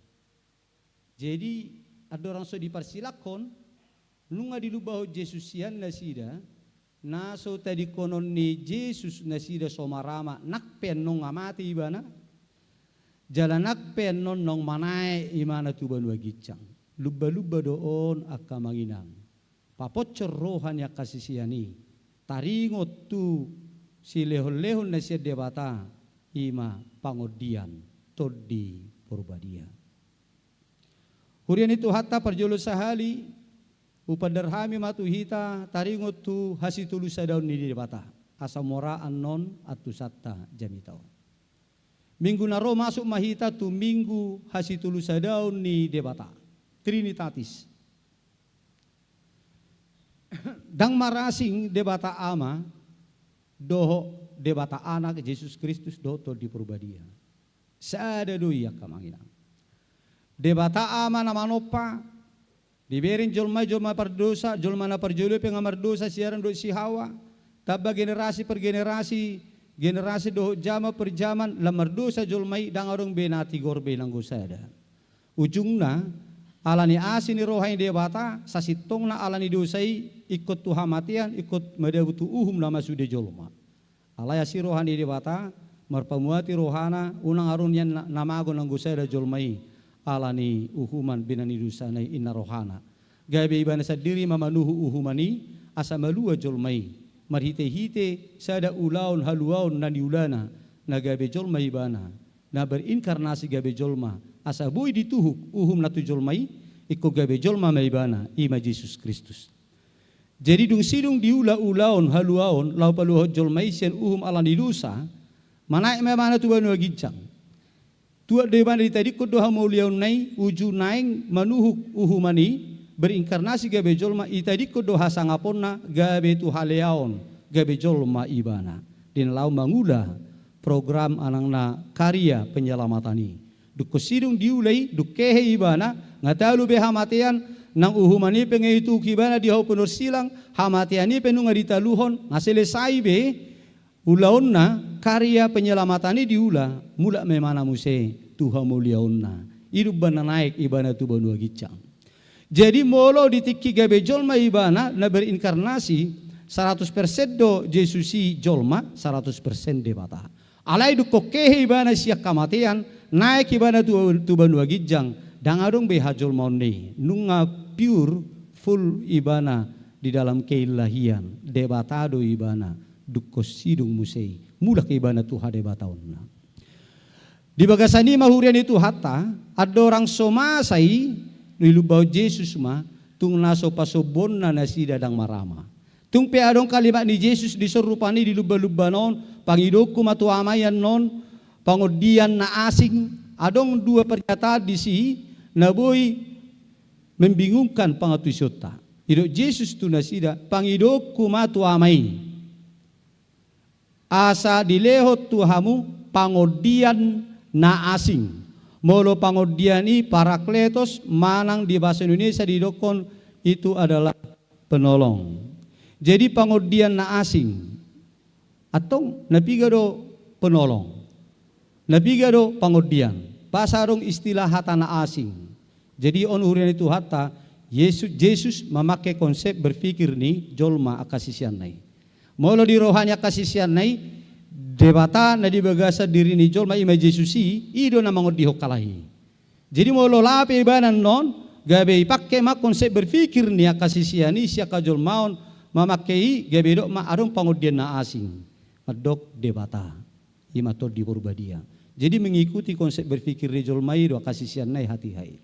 Jadi andorang so diparsilangkon, nunga dilumbahon Jesus sian nasida, na so tadingkonon ni Jesus nasida somarama nang pe annon nunga mate ibana. Jala nang pe annon naung manaek imana tu banua ginjang. Lumba-lumba do on angka amang inang. Paponcor roha ni angka sisean i. Taringot tu silehon-lehon na sian Debata, ima pangondian Tondi Porbadia. Huria ni Tuhanta, parjolo sahali, hupandar hami ma tu hita taringot tu hasitolusadaon ni Debata. Asa mora annon antusanta jamita on. Minggu na ro masuk ma hita tu minggu hasitolusadaon ni Debata. Trinitatis. Ndang marasing Debata Ama dohot Debata Anak Jesus Kristus dohot Tondi Porbadia. Sada do i angka amang inang. Debata Ama na manompa, dibereng jolma i jolma pardosa, jolma na parjolo pe nga mardosa, si Adam dohot si Hawa, tamba generasi per generasi, generasi dohot jaman per jaman, lam mardosa jolma i, ndang adong be na tigor be nanggo sada. Ujungna, ala ni asi ni roha ni Debata, sasintongna ala ni dosa i, ingkon tu hamatean, ingkon madabu tu uhum na masude jolma. Alai asi roha ni Debata, marpamuati rohana, unang adong nian na, na mago nanggo sada jolma i, ala ni uhuman binahen ni dosana i, inna rohana. Gabe ibana sandiri ma manuhuk uhuman i, asa malua jolma i. Marhite-hite sada ulaon haluaon na niulana, na gabe jolma ibana. Na berinkarnasi gabe jolma, asa boi dituhuk uhum na tu jolma i, ingkon gabe jolma ma ibana, ima Jesus Kristus. Jadi dung sidung diula ulaon haluaon laho paluahon jolma i sian uhum ala ni dosa, manaek ma ibana tu banua ginjang. Tuat do ibana, ditadingkon do hamauliaonna i, uju naeng manuhuk uhuman i, berinkarnasi gabe jolma, itadingkon do hasangaponna gabe tu haleaon, gabe jolma ibana. Di na laho mangula program anang na karya penyelamatan i. Dungkon sidung diula i, dung hehe ibana, nga talu be hamatean, nang uhuman i pe nga ituhuk ibana di hau pinarsilang, hamatean i pe nunga ditaluhon, nga selesai be ulaonna, karya penyelamatan i diula, mulak ma ibana muse tu hamauliaonna. I do umbahen na naek ibana tu banua ginjang. Jadi molo di tingki gabe jolma ibana na berinkarnasi, saratus persen do Jesus i jolma, saratus persen Debata. Alai dungkon hehe ibana sian hamatean, naek ibana tu, tu banua ginjang, ndang adong be hajolmaonna i, nunga pure, full ibana di dalam keilahian, Debata do ibana, dungkon sidung muse i, mulak ibana tu hadebataonna. Di bagasan i ma huria ni Tuhanta, andorang so masa i, dilumbahon Jesus ma, tung na so pasombuonna nasida ndang marama. Tung pe adong kalimat ni Jesus dison rupani di lumba-lumba on, pangidoonku ma tu Ama i annon, pangondian na asing, adong dua pernyataan disi, na boi membingungkan pangantusionta. Didok Jesus tu nasida, pangidoonku ma tu Ama i. Asa dilehon tu hamu pangondian na asing. Molo pangondian i Parakletos, manang di bahasa Indonesia didokkon itu adalah penolong. Jadi pangondian na asing. Antong, na piga do penolong? Na piga do pangondian? Boasa adong istilah hata na asing? Jadi on huria ni Tuhanta, Yesu-, Jesus mamake konsep berpikir ni jolma angka siseanna i. Molo di roha ni angka siseanna i, Debata na di bagasan diri ni jolma ima Jesus i, i do na mangondihon halak i. Jadi molo lape ibana annon, gabe ipake ma konsep berpikir ni angka sisean i, sian hajolmaon mamake i, gabe didok ma adong pangondian na asing. Mandok Debata. Ima Tondi Porbadia. Jadi mengikuti konsep berpikir ni jolma i do angka siseanna i hatiha i.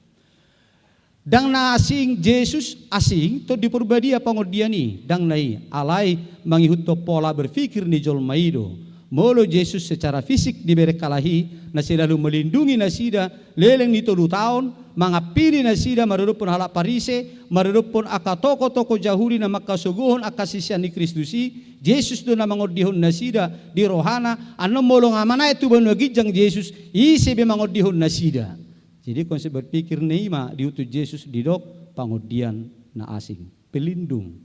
Ndang na asing Jesus, asing Tondi Porbadia pangondian i, ndang na i, alai mangihuthon pola berpikir ni jolma i do. Molo Jesus secara fisik dibereng halak i, na selalu melindungi nasida, leleng ni tolu taon, mangampini nasida maradophon halak Parise, maradophon angka tokoh-tokoh Jahudi na mangkasogohon angka sisean ni Kristus i, Jesus do na mangondihon nasida di rohana, annon molo nga manaek tu banua ginjang Jesus, ise be mangondihon nasida. Jadi konsep berpikir na i ma diihuthon Jesus didok pangondian na asing, pelindung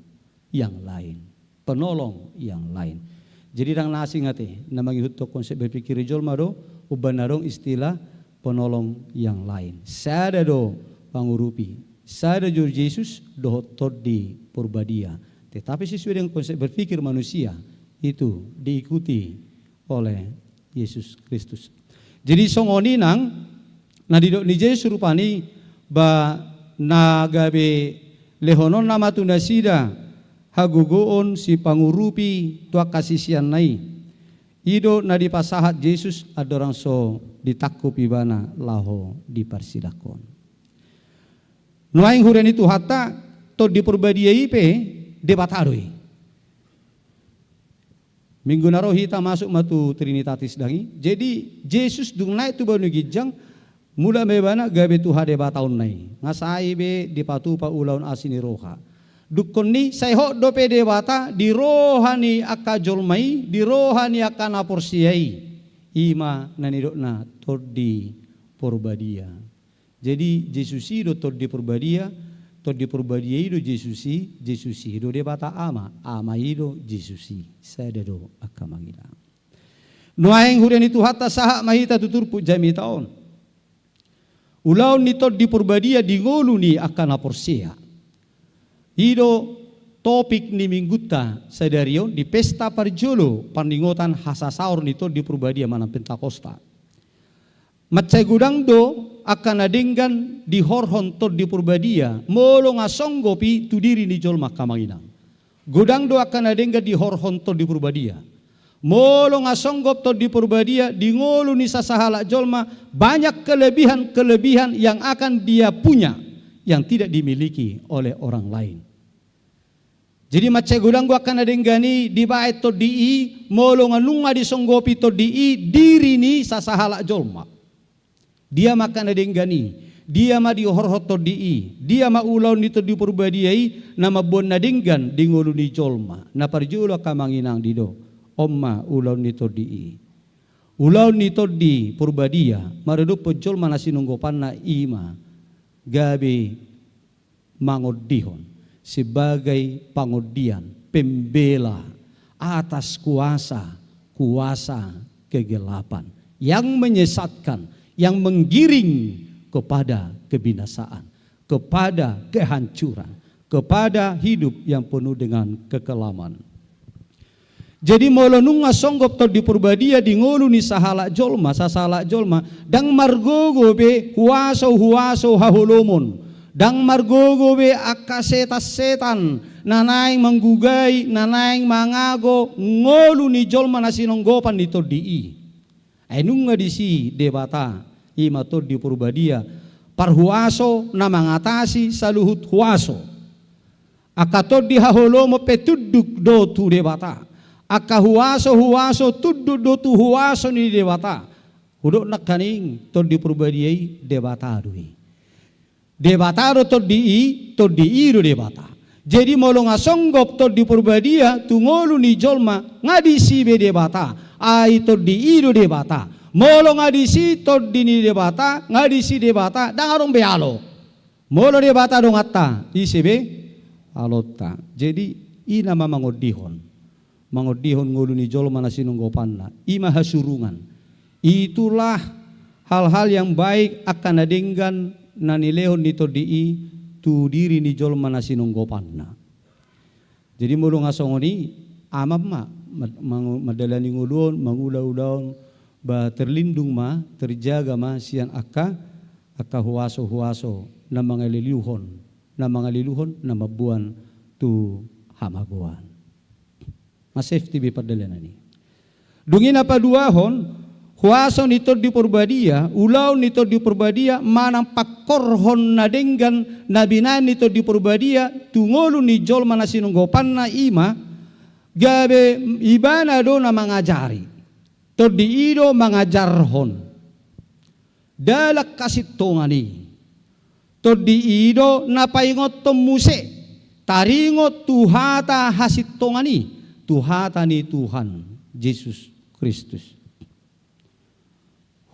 yang lain, penolong yang lain. Jadi ndang na asing ate, na mangihuthon konsep berpikir ni jolma do, umbahen adong istilah penolong yang lain. Sada do pangurupi, sada do Jesus dohot Tondi Porbadia. Tetapi sesuai dengan konsep berpikir manusia, itu diikuti oleh Yesus Kristus. Jadi songon i nang na didok ni Jesus rupani, ba na gabe lehononna ma tu nasida hagogoon sipangurupi tu angka siseanna i. I do na dipasahat Jesus andorang so ditangkup ibana laho diparsilangkon. Nuaeng huria ni Tuhanta, Tondi Porbadia i pe Debata do i. Minggu na ro hita masuk ma tu Trinitatis dang i. Jadi Jesus dung naek tu banua ginjang, mulak ma ibana gabe tu hadebataonna i. Nga sai be dipatupa ulaon asi ni roha. Dungkon ni sai hot dope Debata di roha ni angka jolma i, di roha ni angka na porsea i. I ma na nidokna Tondi Porbadia. Jadi Jesus i do Tondi Porbadia, Tondi Porbadia i do Jesus i, Jesus i do Debata Ama, Ama i do Jesus i. Sada do angka amang inang. Nuaeng huria ni Tuhanta, sahat ma hita tu turpuk jamita on. Ulaon ni Tondi Porbadia di ngolu ni angka na porsea. I do topik ni minggunta sadari on di pesta parjolo parningotan hasasaor ni Tondi Porbadia manang Pentakosta. Mansai godang do angka na denggan dihorhon Tondi Porbadia, molo nga songgop i tu diri ni jolma angka amang inang. Godang do angka na denggan dihorhon Tondi Porbadia. Molo nga songgop Tondi Porbadia di ngolu ni sasahalak jolma, banyak kelebihan-kelebihan yang akan dia punya, yang tidak dimiliki oleh orang lain. Jadi mansai godang do angka na denggan i dibaen Tondi i, molo nga nunga disonggopi Tondi i diri ni sasahalak jolma. Dia ma angka na denggan i, dia ma dihorhon Tondi i, dia ma ulaon ni Tondi Porbadia i na mamboan na denggan di ngolu ni jolma. Na parjolo angka amang inang, didok, on ma ulaon ni Tondi i. Ulaon ni Tondi Porbadia maradophon jolma na sinonggopanna i ma gabe mangondihon, sebagai pangondian, pembela atas kuasa-kuasa kegelapan yang menyesatkan, yang menggiring kepada kebinasaan, kepada kehancuran, kepada hidup yang penuh dengan kekelaman. Jadi molo nunga songgop Tondi Porbadia di ngolu ni sahalak jolma, sasahalak jolma, ndang margogo be huaso-huaso haholomon, ndang margogo be angka setan-setan na naeng manggugai, na naeng mangago ngolu ni jolma na sinonggopan ni Tondi i. Ai nunga disi Debata, i ma Tondi Porbadia, parhuaso na mangatasi saluhut huaso. Angka tondi haholomon pe tunduk do tu Debata. Angka huaso-huaso tunduk do tu huaso ni Debata. Hudok nangkaning, Tondi Porbadia i Debata do i. Debata do Tondi i, Tondi i do Debata. Jadi molo nga songgop Tondi Porbadia tu ngolu ni jolma, nga disi be Debata. Ai Tondi i do Debata. Molo nga disi Tondi ni Debata, nga disi Debata, ndang adong be alo. Molo Debata donganta, ise be alonta. Jadi i nama mangondihon. Mangondihon ngolu ni jolma na sinonggopanna. I ma hasurungan. Itulah hal-hal yang baik, angka na denggan na nilehon ni Tondi i tu diri ni jolma na sinonggopanna. Jadi molo nga songon i, aman ma, ma-, mangu-, mandalani ngolu on, mangula ulaon, ba terlindung ma, terjaga ma sian angka, angka huaso-huaso na mangaliluhon, na mangaliluhon, na mamboan tu hamagoan. Nga safety be pardalanan i. Dung i na paduahon, huaso ni Tondi Porbadia, ulaon ni Tondi Porbadia, manang pangkorhon na denggan na binaen ni Tondi Porbadia tu ngolu ni jolma na sinonggopanna, i ma gabe ibana do na mangajari. Tondi i do mangajarhon dalan hasintongan i. Tondi i do na paingothon muse taringot tu hata hasintongan i, tu hata ni Tuhan Jesus Kristus.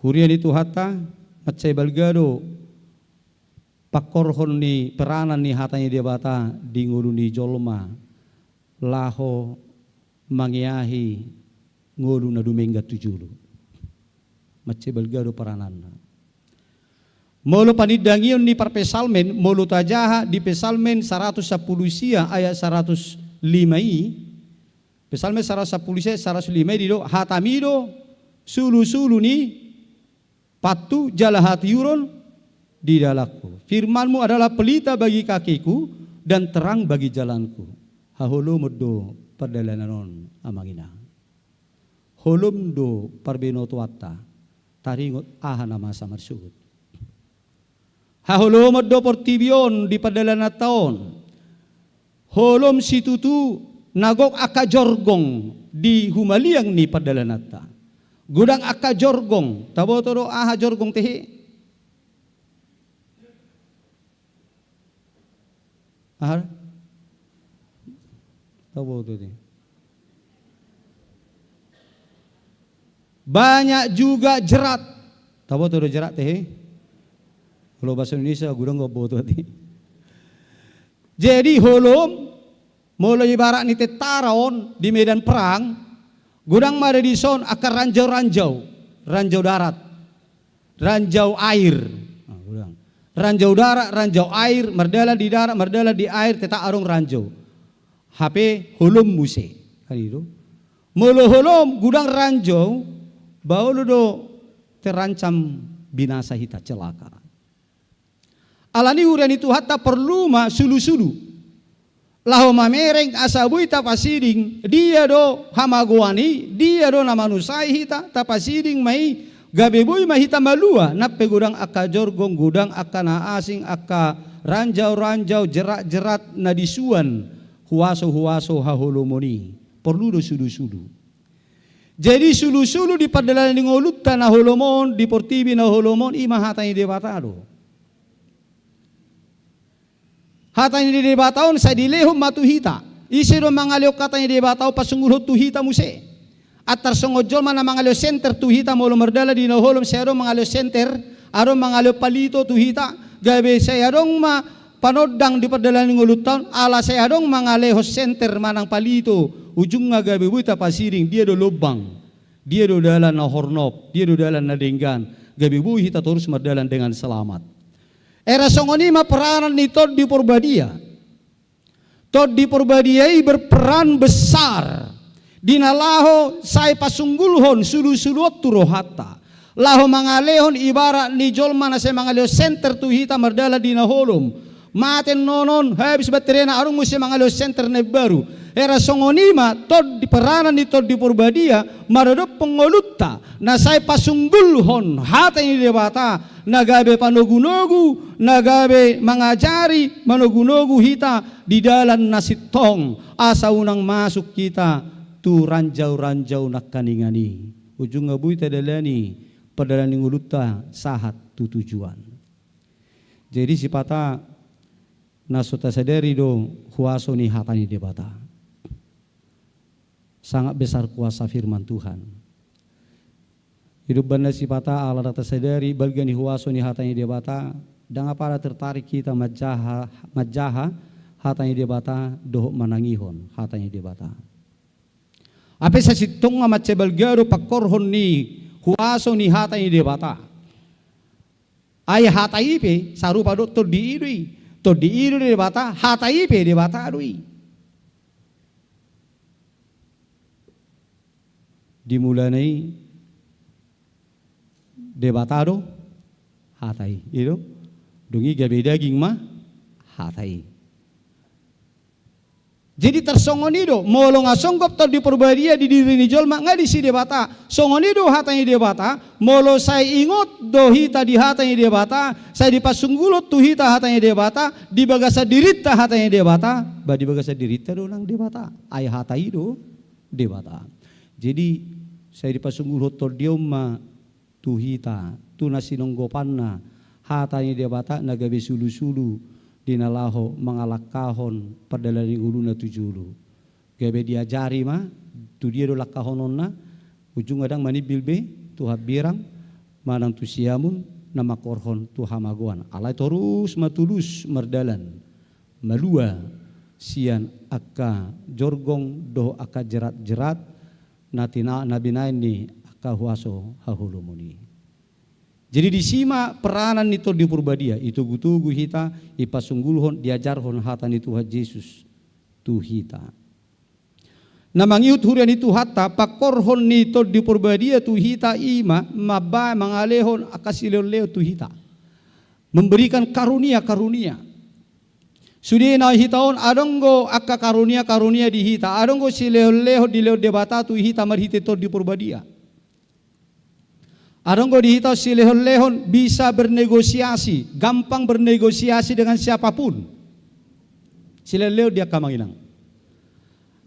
Huria ni Tuhanta, mansai balga do pangkorhon ni peranan ni hata ni Debata di ngolu ni jolma laho mangeahi ngolu na dumenggan tu jolo. Mansai balga do perananna. Molo panindangion ni parpsalmen, molo tajaha di Psalmen saratus sampulu sia ayat saratus lima i, Psalmen saratus sampulu sia saratus lima i didok, hatami do sulu-sulu ni Pathu jala hatiuron di dalanku. Firman-Mu adalah pelita bagi kakiku dan terang bagi jalanku. Haholomon do pardalanan on, amang inang. Holom do parbinotoanta, taringot aha na masa marsogot. Haholomon do portibi on di pardalananta on. Holom situtu na gok angka jorgong di humaliang ni pardalananta. Godang angka jorgong, taboto do aha jorgong tehe? Aha? Taboto tehe. Banyak juga jerat. Taboto do jerat tehe? Kalau bahasa Indonesia, godang gok boto tehe. Jadi holom, molo ibarat ni tentara on di medan perang, godang ma do dison angka ranjau-ranjau, ranjau darat, ranjau air. Nah, godang. Ranjau darat, ranjau air, mardalan di darat, mardalan di air, tetap adong ranjau. Hape holom muse. Kan i do. Molo holom godang ranjau, baono do terancam binasa hita, celaka. Alani i huria ni Tuhanta porlu ma sulu-sulu. Laho mamereng asa boi tapasiding, dia do hamagoan i, dia do na manusai hita, tapasiding ma i, gabe boi ma hita malua, nang pe godang angka jorgong, godang angka na asing, angka ranjau-ranjau, jerat-jerat na disuan, huaso-huaso haholomon i. Porlu do sulu-sulu. Jadi sulu-sulu di pardalanan ni ngolunta na holom on, di portibi na holom on, i ma hata ni Debata do. Hata ni Debata on sai dilehon ma tu hita. Ise do mangalehon hata ni Debata on pasunggulhon tu hita muse? Antar songon jolma na mangalehon senter tu hita molo mardalan di na holom, sai adong mangalehon senter, adong mangalehon palito tu hita, gabe sai adong ma panondang di pardalanan ni ngolunta on, ala sai adong mangalehon senter manang palito, ujungna gabe boi tapasiding, dia do lombang, dia do dalan na hornop, dia do dalan na denggan, gabe boi hita torus mardalan dengan selamat. Era songon i ma peranan ni Tondi Porbadia. Tondi Porbadia i berperan besar di na laho sai pasunggulhon sulu-sulu on tu rohanta. Laho mangalehon ibarat ni jolma na sai mangalehon senter tu hita mardalan di na holom. Mate annon on, habis baterena, adong muse mangalehon senter na imbaru. Era songon i ma Tondi, peranan ni Tondi Porbadia maradophon ngolunta na sai pasunggulhon hata ni Debata, na gabe panogu-nogu, na gabe mangajari, manogu-nogu hita di dalan na sintong, asa unang masuk hita tu ranjau-ranjau nangkiningan i. Ujungna boi tadalani pardalanan ni ngolunta sahat tu tujuan. Jadi sipata na so tasadari do huaso ni hata ni Debata. Sangat besar kuasa firman Tuhan. Di umbahen na sipata ala na tasadari balga ni huaso ni hata ni Debata, ndang apala tertarik hita manjaha, manjaha hata ni Debata dohot manangihon hata ni Debata. Hape sasintongna mansai balga do pangkorhon ni huaso ni hata ni Debata. Ai hata i pe sarupa do tondi i do i. Tondi i do Debata, hata i pe Debata do i. Di mulana i Debata do hata i, i do. Dung i gabe daging ma hata i. Jadi tarsongon i do, molo nga songgop Tondi Porbadia di diri ni jolma, nga disi Debata. Songon i do hata ni Debata, molo sai ingot do hita di hata ni Debata, sai dipasunggulhon tu hita hata ni Debata, di bagasan dirinta hata ni Debata, ba di bagasan dirinta do nang Debata. Ai hata i do Debata. Jadi sai dipasunggulhon tondi on ma tu hita, tu na sinonggopanna hata ni Debata na gabe sulu-sulu di na laho mangalangkahon pardalanan ni ngoluna tu jolo. Gabe diajari ma tu dia do langkahononna, ujungna ndang manimbil be tu hambirang manang tu siamun na mangkorhon tu hamagoan. Alai torus ma tulus mardalan, malua sian angka jorgong dohot angka jerat-jerat na tina-, na binahen ni angka huaso haholomon i. Jadi disi ma peranan ni Tondi Porbadia, itogu-togu hita, ipasunggulhon, diajarhon hata ni Tuhan Jesus tu hita. Na mangihut huria ni Tuhanta, pangkorhon ni Tondi Porbadia tu hita i ma mambaen mangalehon angka silehon-lehon tu hita. Memberikan karunia-karunia. Sude na hita on adong do angka karunia-karunia di hita, adong do silehon-lehon dilehon Debata tu hita marhite Tondi Porbadia. Adong do di hita silehon-lehon bisa bernegosiasi, gampang bernegosiasi dengan siapapun. Silehon-lehon di angka amang inang.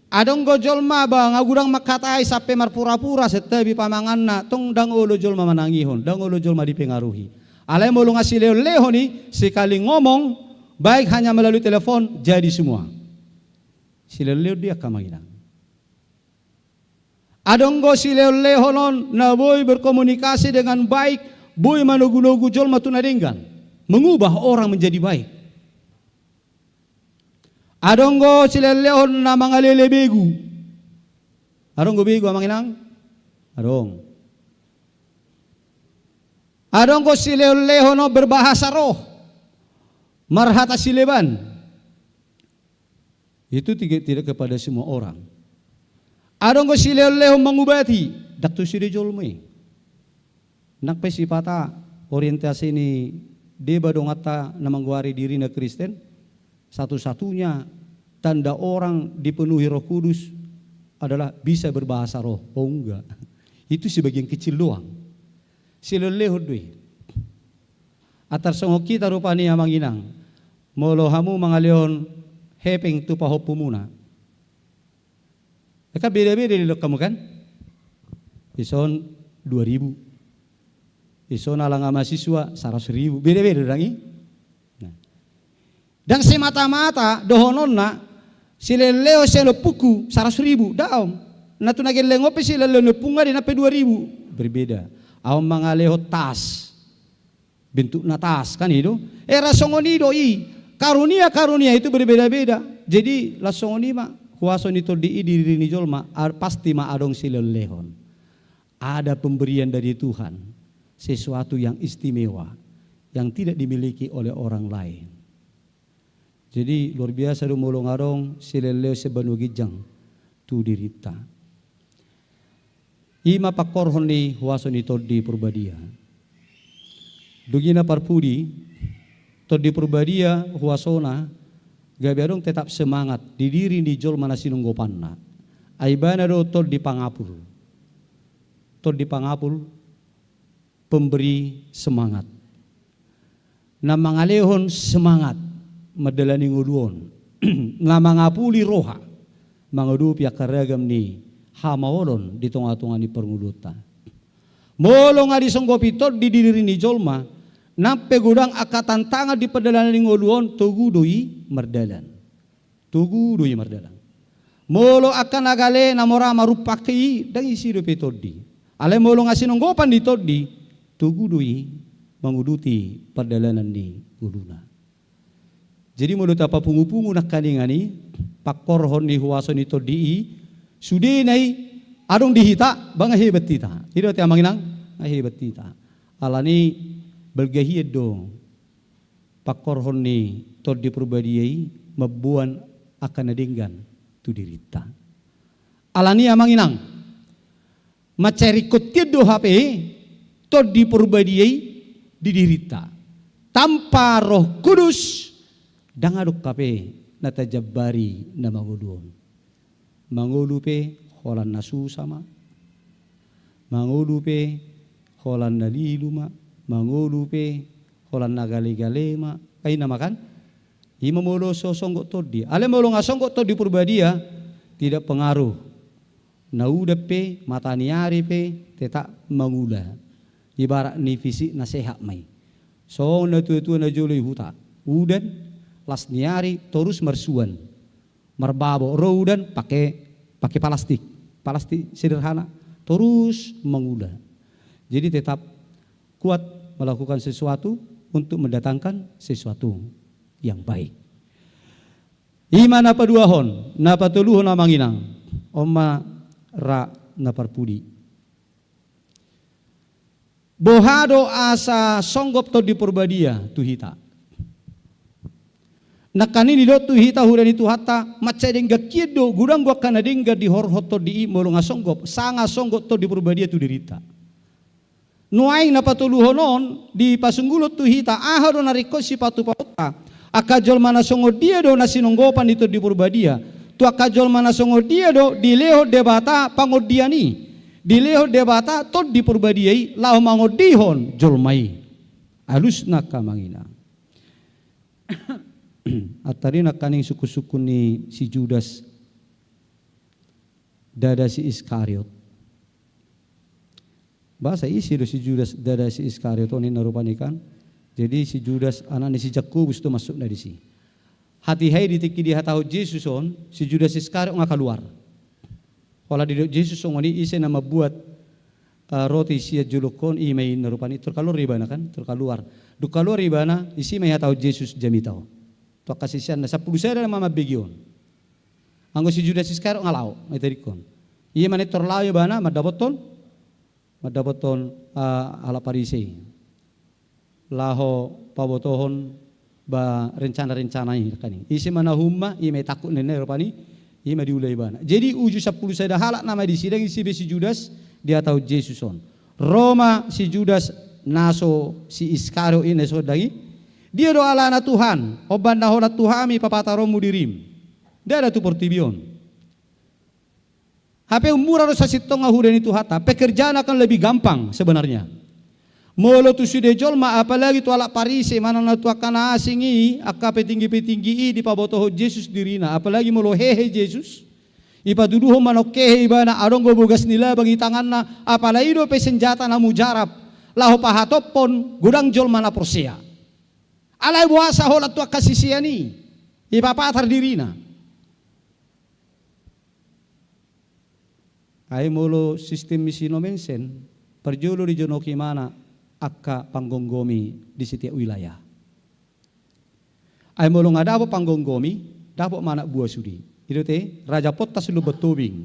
Adong do jolma ba nga godang mangkatai sampe marpura-pura, santabi pamanganna, tong ndang olo jolma manangihon, ndang olo jolma dipengaruhi. Alai molo nga silehon-lehon i, sekali ngomong, baik hanya melalui telepon, jadi semua. Silehon-lehon di angka amang inang. Adong do silehon-lehon on na boi berkomunikasi dengan baik, boi manogu-nogu jolma tu na denggan, mengubah orang menjadi baik. Adong do silehon-lehon na mangalele begu. Adong do begu amang inang? Adong. Adong do silehon-lehon on berbahasa roh, marhata sileban. Itu tiga, tidak kepada semua orang. Adong do silehon-lehon mangubati, ndang tu sude jolma i. Nang pe sipata orientasi ni deba donganta na manggoari dirina Kristen, satu-satunya tanda orang dipenuhi Roh Kudus adalah bisa berbahasa roh. Oh, enggak. Itu sebagian kecil doang. Silehon-lehon do i. Antar songon hita rupani amang inang, molo hamu mangalehon hepeng tu pahompumuna, kan beda-beda dilehon hamu kan? Ison dua ribu. Ison ala nga mahasiswa saratus ribu. Beda-beda ndang i? Nah. Ndang semata-mata dohononna, silehon-lehon sian ompungku saratus ribu, daong. Na tu na gelleng on pe silehon-lehon ni ompungna, dia nang pe dua ribu. Berbeda. Ahu mangalehon tas. Bentukna tas, kan i do? Eh, ra songon i do i. Karunia-karunia itu berbeda-beda. Jadi, laos songon i ma huaso ni Tondi i di diri ni jolma, a-, pasti ma adong silehon-lehon. Ada pemberian dari Tuhan, sesuatu yang istimewa, yang tidak dimiliki oleh orang lain. Jadi, luar biasa do molo nga adong silehon-lehon sian banua ginjang tu dirinta. I ma pangkorhon ni huaso ni Tondi Porbadia. Dung i na parpudi, Tondi Porbadia huasona gabe adong tetap semangat di diri ni jolma na sinonggopanna. Ai ibana do tondi pangapul. Tondi pangapul, pemberi semangat. Na mangalehon semangat mandalani ngolu on, na mangapuli roha mangadopi angka ragam ni hamaolon di tonga-tonga ni parngoluonta. Molo nga disonggopi tondi di diri ni jolma, nang pe godang angka tantangan di pardalanan ni ngolu on, togu do i mardalan. Togu do i mardalan. Molo angka na gale na mora marumpak i, ndang isi dope tondi. Alai molo nga sinonggopan ni tondi, togu do i manguduti pardalanan ni ngoluna. Jadi molo tapapungu-pungu nangkaningan i, pangkorhon ni huaso ni tondi i, sudena i adong di hita, ba nga hebat hita. I do ate amang inang, nga hebat hita. Alani balga hian do pangkorhon ni Tondi Porbadia i mamboan angka na denggan tu dirinta. Alani amang inang, mansai ringkot hian do hape Tondi Porbadia i di dirinta. Tanpa Roh Kudus, ndang adong hape na tajambari na mangolu on. Mangolu pe holan na susa ma. Mangolu pe holan na lilu ma. Mangolu pe holan na gale-gale ma. Ai na ma kan? I ma molo so songgot tondi. Alai molo nga songgot Tondi Porbadia, tidak pengaruh. Na udan pe, mata ni ari pe, tetap mangula. Ibarat ni fisik na sehat ma i. Songon na tua-tua na jolo i huta. Udan, las ni ari, torus marsuan. Marbabo, ro udan, pake, pake palastik. Palastik sederhana, torus mangula. Jadi tetap kuat melakukan sesuatu untuk mendatangkan sesuatu yang baik. I ma na paduahon, na patoluhon amang inang, on ma ra na parpudi. Boha do asa songgop Tondi Porbadia tu hita? Nangkaning didok tu hita huria ni Tuhanta, mansai denggan hian do, godang do angka na denggan dihorhon Tondi i molo nga songgop, sanga songgop Tondi Porbadia tu dirinta. Nuaeng na patoluhon on, dipasunggulhon tu hita, aha do na ringkot sipatupaonta, angka jolma na songon dia do na sinonggopan ni Tondi Porbadia, tu angka jolma na songon dia do dilehon Debata pangondian i, dilehon Debata Tondi Porbadia i laho mangondihon jolma i. Alusna angka amang inang. Antar i nangkaning sungkunsungkun ni si Judas, dada si Iskariot. Boasa ise do si Judas dada si Iskariot on ninna rupani kan. Jadi si Judas anak ni si Jakobus do masukna disi. Hatiha i di tingki dihatahon Jesus on, si Judas Iskariot nga kaluar. Holan didok Jesus songon i, ise na mambuat, eh, roti sian jolongkon, i ma i ninna rupani, tor kaluar ibana kan, tor kaluar. Dung kaluar ibana, disi ma dihatahon Jesus jamita on. Tu angka siseanna, sampulu sada nama mambege on. Anggo si Judas Iskariot nga laho, nga ditadingkon. Ia ma na pintor laho ibana, mandapothon, mandapothon, eh, halak Parise i. Laho pabotohon ba rencana-rencana i kan i. Ise ma na humma, i ma ditangkup ninna i rupani, i ma diula ibana. Jadi uju sampulu sada halak nama disi, dang ise be si Judas dihatahon Jesus on. Ro ma si Judas na so si Iskariot i na so dang i. Dia do alana Tuhan, hombar na holan tu hami papataronmu dirim. Dada tu portibi on. Hape ummura do sasintongna huria ni Tuhanta, pekerjaan akan lebih gampang sebenarnya. Molo tu sude jolma, apalagi tu halak Parise, manang na tu angka na asing i, angka petinggi-petinggi i dipabotohon Jesus dirina, apalagi molo hehe Jesus, dipatuduhon manang kehe ibana, adong do bogas ni labang di tanganna, apala i dope senjata na mujarab, laho pahatophon godang jolma na porsea. Alai boasa holan tu angka sisean i, dipapatar dirina. Ai molo sistem ni si Nommensen, parjolo dijonok ibana angka panggomgomi di setiap wilayah. Ai molo nga dapot panggomgomi, dapot ma anak buah sude. I do ate, Raja Pontas Lumban Tobing.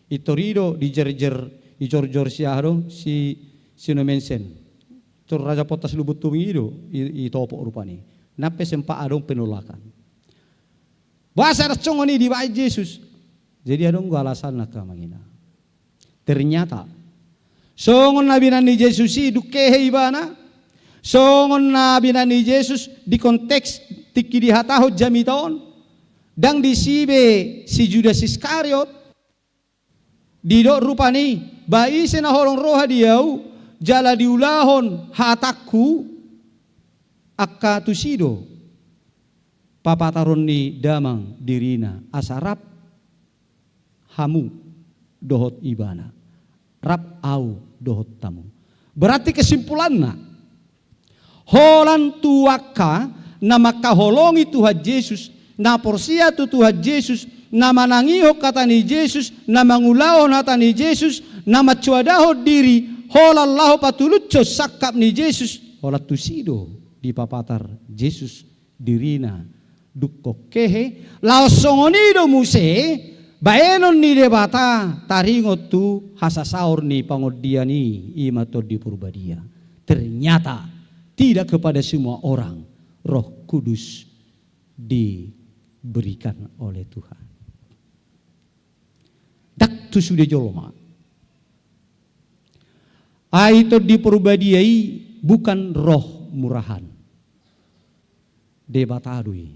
Pintor i do dijerjer, dijorjor si aha do, si, si Nommensen. Tor Raja Pontas Lumban Tobing i do, i, ditopot rupani. Nang pe sempat adong penolakan. Boasa ndang songon i dibaen Jesus? Jadi adong do alasanna angka amang inang. Ternyata songon na binaen ni Jesus i dung kehe ibana, songon na binaen ni Jesus di konteks tingki dihatahon jamita on, ndang disi be si Judas Iskariot, didok rupani, ba ise na holong roha di ahu, jala diulahon hatangku, angka tusi do papataron ni damang dirina, asa rap hamu dohot ibana, rap ahu dohot hamu. Berarti kesimpulanna, holan tu angka na mangkaholongi Tuhan Jesus, na porsea tu Tuhan Jesus, na manangihon hata ni Jesus, na mangulahon hata ni Jesus, na mansoadahon diri, holan laho patulushon sangkap ni Jesus, holan tusi do dipapatar Jesus dirina dungkon kehe, laos songon i do muse baenon ni Debata taringot tu hasasaor ni pangondian i, i ma Tondi Porbadia. Ternyata tidak kepada semua orang Roh Kudus diberikan oleh Tuhan. Ndang tu sude jolma. Ai Tondi Porbadia i bukan roh murahan. Debata do i.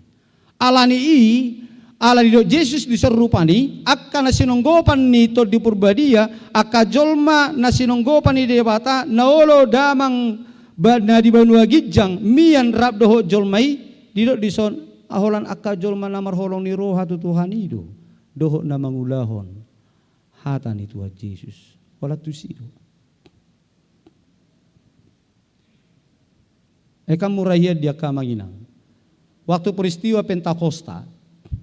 Alani i, ala didok Jesus di son rupani, angka na sinonggopan ni Tondi Porbadia, angka jolma na sinonggopan ni Debata, na olo damang ba-, na di banua ginjang, mian rap dohot jolma i, didok di son, holan angka jolma na marholong ni roha tu Tuhan i do, dohot na mangulahon hata ni Tuhan Jesus. Holan tusi do. Ai kan mura hian di angka amang inang. Waktu peristiwa Pentakosta,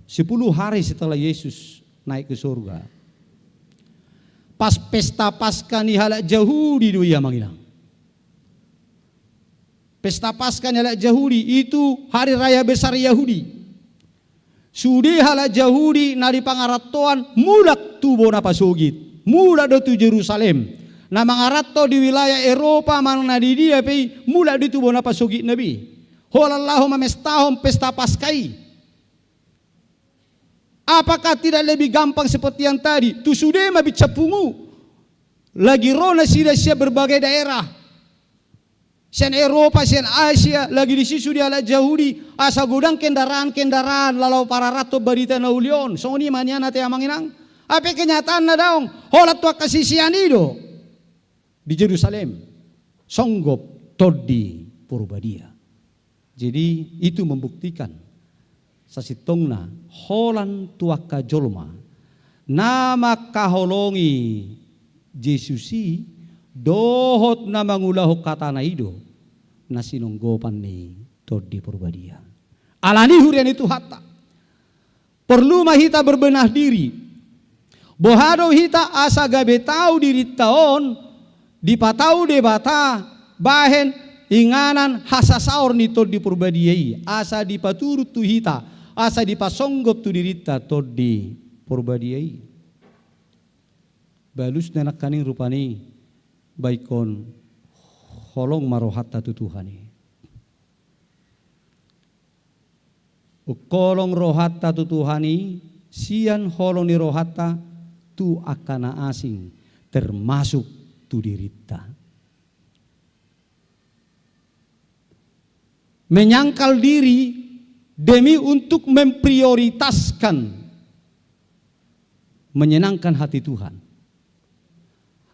sepuluh hari setelah Yesus naik ke surga, pas pesta Paskah ni halak Jahudi do i amang inang. Pesta Paskah ni halak Jahudi, itu hari raya besar Yahudi. Sude halak Jahudi na di pangarantoan mulak tu bona pasogit, mulak do tu Jerusalem. Na mangaranto di wilayah Eropa manang na di dia pe i, mulak do tu bona pasogitna be, holan laho mamestahon pesta Paskah i. Apakah tidak lebih gampang seperti yang tadi? Tu sude ma binsan pungu. Lagi ro nasida sian berbagai daerah. Sian Eropa, sian Asia, lagi disi sude halak Jahudi. Asa godang kendaraan-kendaraan laho pararathon barita na uli on. Songon i ma nian ate amang inang. Hape kenyataanna daong. Holan tu angka sisean i do. Di Jerusalem. Songgop Tondi Porbadia. Jadi itu membuktikan sasintongna holan tu angka jolma na mangkaholongi Jesus i dohot na mangulahon hatana i do na sinonggopan ni Tondi Porbadia. Alani i huria ni Tuhanta. Porlu ma hita berbenah diri. Boha do hita asa gabe tau dirinta on dipatau Debata bahen inganan hasasaor ni Tondi Porbadia i, asa dipaturut tu hita, asa dipasonggop tu dirinta Tondi Porbadia i. Balusna nangkaning rupani ba ingkon holong ma rohanta tu Tuhan i. Ungkolong rohanta tu Tuhan i, sian holong ni rohanta tu angka na asing, termasuk tu dirinta. Menyangkal diri demi untuk memprioritaskan menyenangkan hati Tuhan.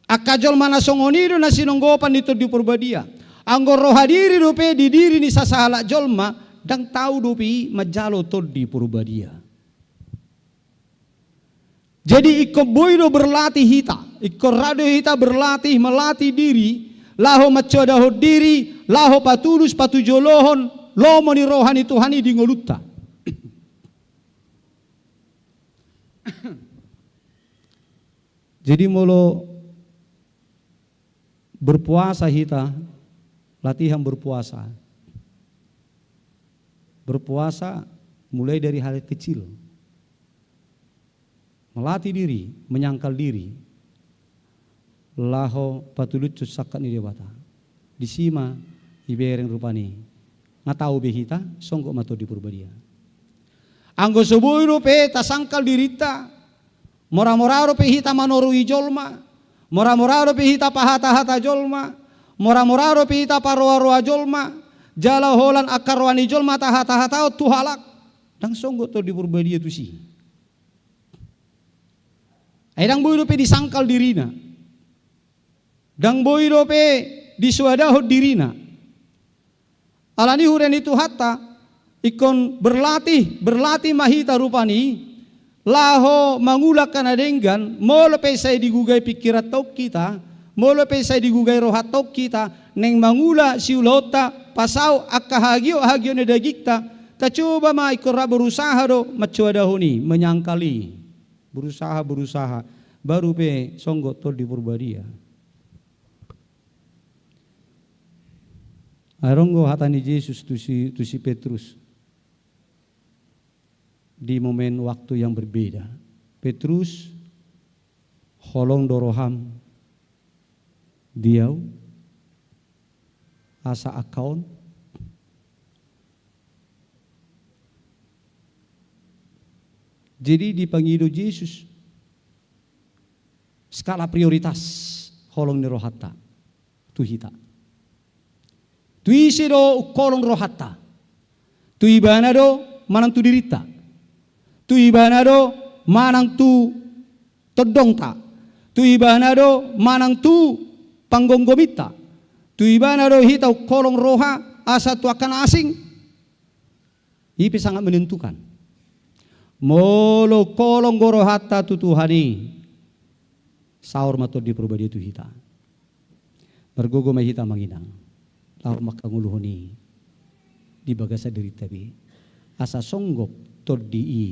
Angka jolma na songon i do na sinonggopan ni Tondi Porbadia. Anggo roha diri dope di diri ni sasahalak jolma, ndang tau dope i manjalo Tondi Porbadia. Jadi ingkon boi do berlatih hita, ingkon ra do hita berlatih, melatih diri, laho mansoadahon diri, laho patulus, patujolohon lomo ni roha ni Tuhan i di ngolunta. Jadi molo berpuasa hita, latihan berpuasa. Berpuasa mulai dari hal kecil. Melatih diri, menyangkal diri. Laho patulushon sangkap ni Debata. Disi ma ibereng rupani. Nga tau be hita, songgop ma Tondi Porbadia. Anggo so boi dope tasangkal dirinta, mora-mora dope hita manorui jolma, mora-mora dope hita pahatahata jolma, mora-mora dope hita paroaroa jolma, jala holan angka roha ni jolma tahatahatahon tu halak, ndang songgop Tondi Porbadia tusi. Ai ndang boi dope disangkal dirina. Ndang boi dope disoadahon dirina. Alani i huria ni Tuhanta, ingkon berlatih, berlatih ma hita rupani, laho mangula angka na denggan, molo pe sai digugai pingkiranta on hita, molo pe sai digugai rohanta on hita, naeng mangula siulaonta, pasaut angka hagiot-hagiot ni dagingta, tacoba ma ingkon ra berusaha do mansoadahon i, menyangkal i. Berusaha, berusaha. Baru pe songgop Tondi Porbadia. Ai ro do hata ni Jesus tu si, tu si Petrus di momen waktu yang berbeda. Petrus, holong do roham di ahu, asa angka on. Jadi dipangido Jesus skala prioritas holong ni rohanta tu hita. Tu ise do ungkolong rohanta? Tu ibana do manang tu dirinta? Tu ibana do manang tu tondongta? Tu ibana do manang tu panggomgominta? Tu ibana do hita ungkolong roha asa tu angka na asing? I pe sangat menentukan. Molo ungkolong do rohanta tu Tuhan i, saor ma Tondi Porbadia tu hita. Margogo ma hita amang inang, laho mangkangoluhon i di bagasan dirinta be, asa songgop Tondi i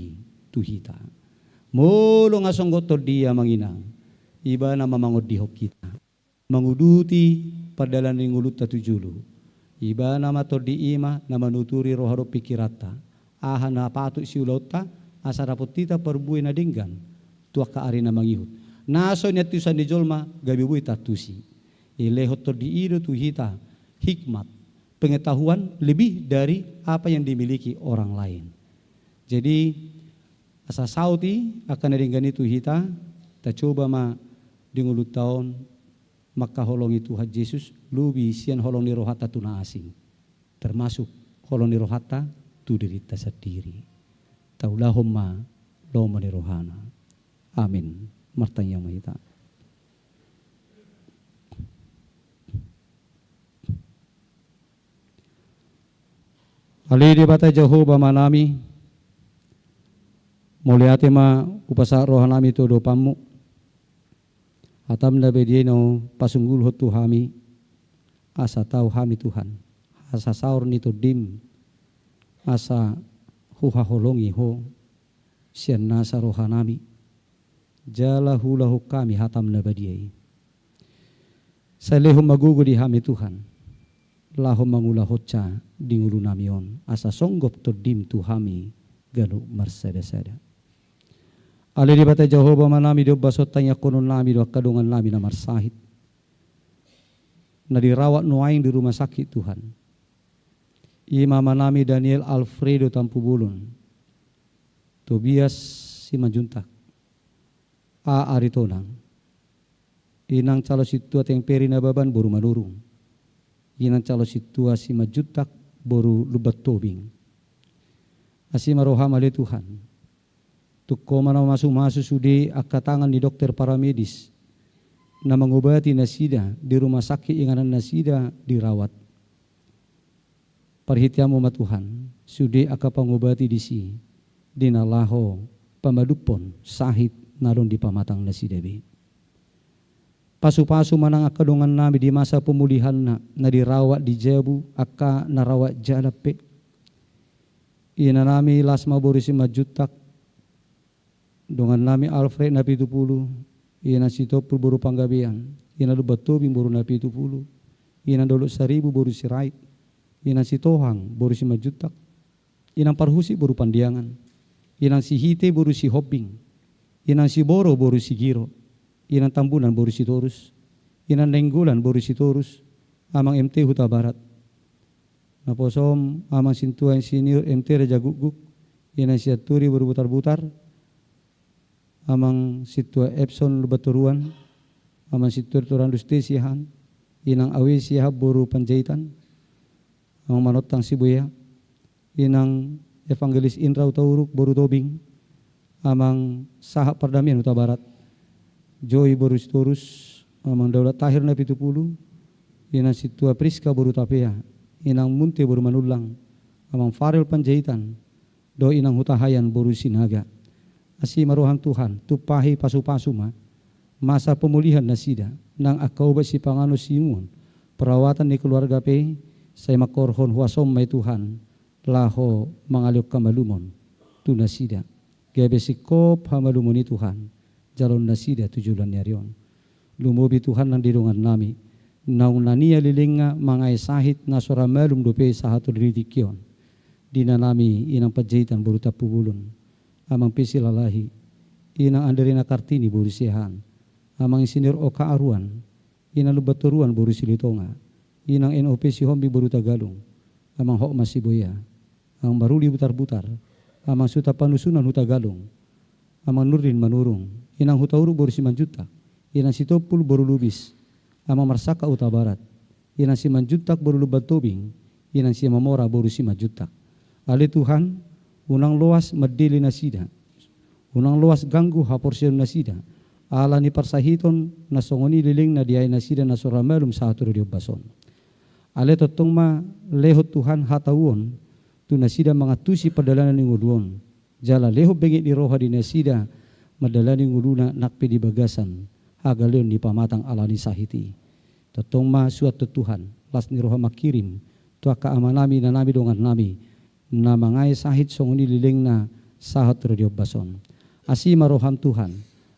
tu hita. Molo nga songgop Tondi i amang inang, ibana ma mangondihon hita, manguduti pardalanan ni ngolunta tu jolo. Ibana ma Tondi i ma na manuturi roha dohot pingkiranta. Aha na patut siulaonta, asa dapot hita parbue na denggan tu angka ari na mangihut. Na so niantusan ni jolma gabe boi taantusi. Dilehon Tondi i do tu hita hikmat, pengetahuan lebih dari apa yang dimiliki orang lain. Jadi Asa saut i angka na denggan i tu hita, tacoba ma di ngolunta on mangkaholongi Tuhan Jesus, lobi sian holong ni rohanta tu na asing, termasuk holong ni rohanta tu dirinta sandiri. Taulahon ma lomo ni rohana. Amin. Martangiang ma hita. Ale Debata Jahowa Amanami, mauliate ma hupasahat rohanami tu adopanMu. HataM na badia i na pasunggulhon tu hami, asa tau hami Tuhan, asa saor ni TondiM, asa huhaholongi Ho sian nasa rohanami, jala huulahon hami hataM na badia i. Sai lehon ma gogo di hami Tuhan, laho mangulahonsa di ngolunami on, asa songgop TondiM tu hami ganup marsada-sada. Ale Debata Jahowa Amanami, di ombas on tangiangkononnami do angka dongannami na marsahit, na dirawat nuaeng di rumah sakit Tuhan. I ma amanami Daniel Alfredo Tampubolon, Tobias Simanjuntak, A. Aritonang, inang calon sintua Tengperi Nababan boru Manurung, inang calon sintua Simanjuntak boru Lumban Tobing. Asi ma rohaM ale Tuhan, tung Ho ma na mamasu-masu sude angka tangan ni dokter paramedis na mangobati nasida di rumah sakit inganan nasida dirawat. ParhiteanMu ma Tuhan sude angka pangobati disi, di na laho pamalumhon sahit na adong di pamatang nasida be. Pasu-pasu ma nang angka dongannami di masa pemulihanna, na dirawat di jabu, angka na rawat jalan pe. Inanami Lasma boru Simanjuntak, dongannami Alfred Napitupulu, inang Sitompul boru Panggabean, inang Lumban Tobing boru Napitupulu, inang Dolok Saribu boru Sirait, inang Sitohang boru Simanjuntak, inang Parhusip boru Pandiangan, inang Sihite boru Sihombing, inang Siboro boru Sigiro, inang Tambunan boru Sitorus, inang Nainggolan boru Sitorus, amang M T Hutabarat. Naposom amang sintua insinyur M T Rajagukguk, inang Sianturi boru Butarbutar, amang sintua Epson Lumban Toruan, amang sintua Torandus T Siahaan, inang Awe Siahaan boru Panjaitan, amang Manontang Sibuea, inang Evangelis Indra Hutauruk boru Tobing, amang Sahat Pardamian Hutabarat, Joy boru Sitorus, amang Daulat Tahir Napitupulu, inang sintua Priska boru Tapea, inang Munte boru Manullang, amang Farel Panjaitan, dohot inang Hutahaean boru Sinaga. Asi ma rohaM Tuhan, tumpahi pasu-pasu ma masa pemulihan nasida, nang angka obat sipanganon siuon, perawatan ni keluarga pe, sai mangkorhon huasoM ma i Tuhan, laho mangalehon hamalumon tu nasida. Gabe singkop hamalumon i Tuhan, jaloon nasida tu joloan ni ari on. Lumobi Tuhan nang di dongannami, naung na nian lelengna mangae sahit na so ra malum dope sahat tu tingki on. Di inanami inang Panjaitan boru Tampubolon, amang P C Lalahi, inang Anderina Kartini boru Siahaan, amang Insinyur Oka Aruan, inang Lumban Toruan boru Silitonga, inang N O P Sihombing boru Tagalung, amang Hotma Sibuea, amang Maruli Butarbutar, amang Sutan Panusunan Hutagalung, amang Nurdin Manurung, inang Hutauruk boru Simanjuntak, inang Sitompul boru Lubis, amang Marsangkap Hutabarat, inang Simanjuntak boru Lumban Tobing, inang Simamora boru Simanjuntak. Ale Tuhan, unang loas mandele nasida, unang loas ganggu haporseaon nasida, ala ni parsahiton na songon i lelengna diae nasida na so ra malum sahat tu ro di ombas on. Ale tongtong ma lehon Tuhan hatauon tu nasida mangantusi pardalanan ni ngolu on, jala lehon benget ni roha di nasida mandalani ngoluna nang pe di bagasan hagaleon ni pamatang ala ni sahit i. Tongtong ma suanhon Tuhan las ni roha mangkirim tu angka amanami, inanami, dongannami na mangae sahit songon i lelengna sahat tu ro di ombas on. Asi ma roham Tuhan,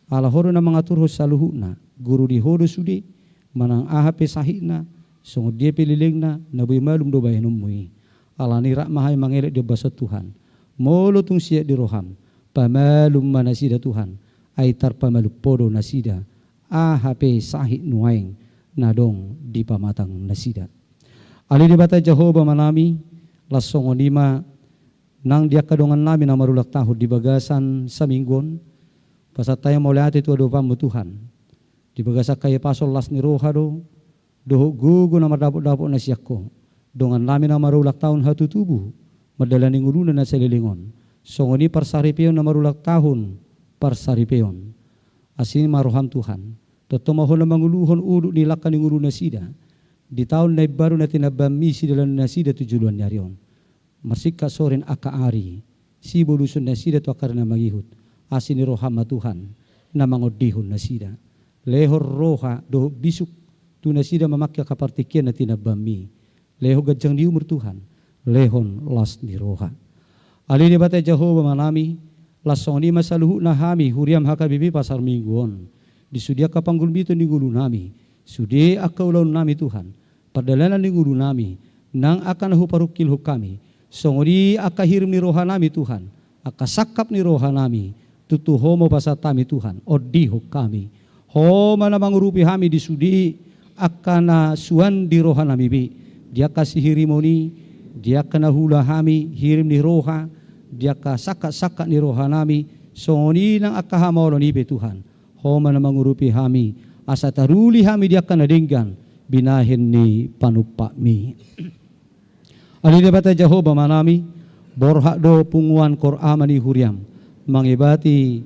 ala Ho do na mangaturhon saluhutna, guru di Ho do sude, manang aha pe sahitna, songon dia pe lelengna, na boi malum do bahenonmu i. Ala ni i rap ma hami mangelek di ombas on Tuhan. Molo tung siat di roham, pamalum ma nasida Tuhan, ai tarpamalum Ho do nasida, aha pe sahit nuaeng na adong di pamatang nasida. Ale Debata Jahowa Amanami, las songon i ma Nang di angka dongannami na marulang tahun di bagasan saminggu on, pasahat hami mauliate tu adopanmu Tuhan. Di bagasan hahipason, las ni roha do, dohot gogo na mardapotdapot na sian Ho. Dongannami na marulang tahun hatutubu, mardalani ngoluna na saleleng on. Songon i parsaripeon na marulang tahun, parsaripeon. Asi ma roham Tuhan, tongtong ma Ho na manguluhon udut ni langka ni ngolunasida. Di taon na imbaru na tinambaMi sidalanan nasida tu joloan ni ari on. Marsingkat sorin angka ari, sibolushon nasida tu angka ari na mangihut. Asi ni roham ma Tuhan, na mangondihon nasida. Lehon roha dohot bisuk tu nasida mamangke angka partingkian na tinambaMi. Lehon ganjang ni umur Tuhan, lehon las ni roha. Ale Debata Jahowa Amanami, laos songon i ma saluhutna hami huriaM H K B P Pasar Minggu on. Di sude angka panggulmiton ni ngolunami, sude angka ulaonnami Tuhan, pardalanan ni ngolunami, nang angka na huparungkilhon hami, songon i angka hirim ni rohanami Tuhan, angka sangkap ni rohanami, tontu Ho ma hupasahat hami Tuhan, ondihon hami. Ho ma na mangurupi hami di sude angka na suan di rohanami be, di angka sihirimon i, di angka na huula hami hirim ni roha, di angka sangkap-sangkap ni rohanami, songon i nang angka hamaolon i pe Tuhan. Ho ma na mangurupi hami, asa taruli hami di angka na denggan, binahen ni panumpakMi. Ale Debata Jahowa Amanami, borhat do punguan koor ama ni huriaM, mangibati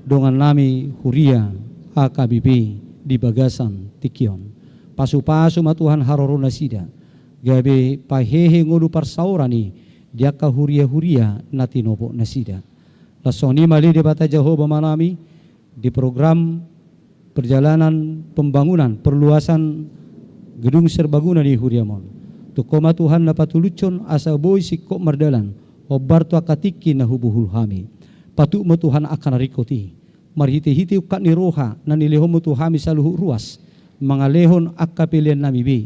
dongannami huria H K B P di bagasan tingki on. Pasupasu ma Tuhan haroro nasida, gabe pahehe ngolu parsaoran i di angka huria-huria na tinopot nasida. Laos songon i ma ale Debata Jahowa Amanami, di program perjalanan pembangunan, perluasan gedung serbaguna ni huriaM on. Tung Ho ma Tuhan na patulushon asa boi singkop mardalan, hombar tu angka tingki na hubohul hami. Patuk ma Tuhan angka na ringkot i, marhite-hite ungkap ni roha na nilehonMu tu hami saluhut ruas, mangalehon angka peleannami be,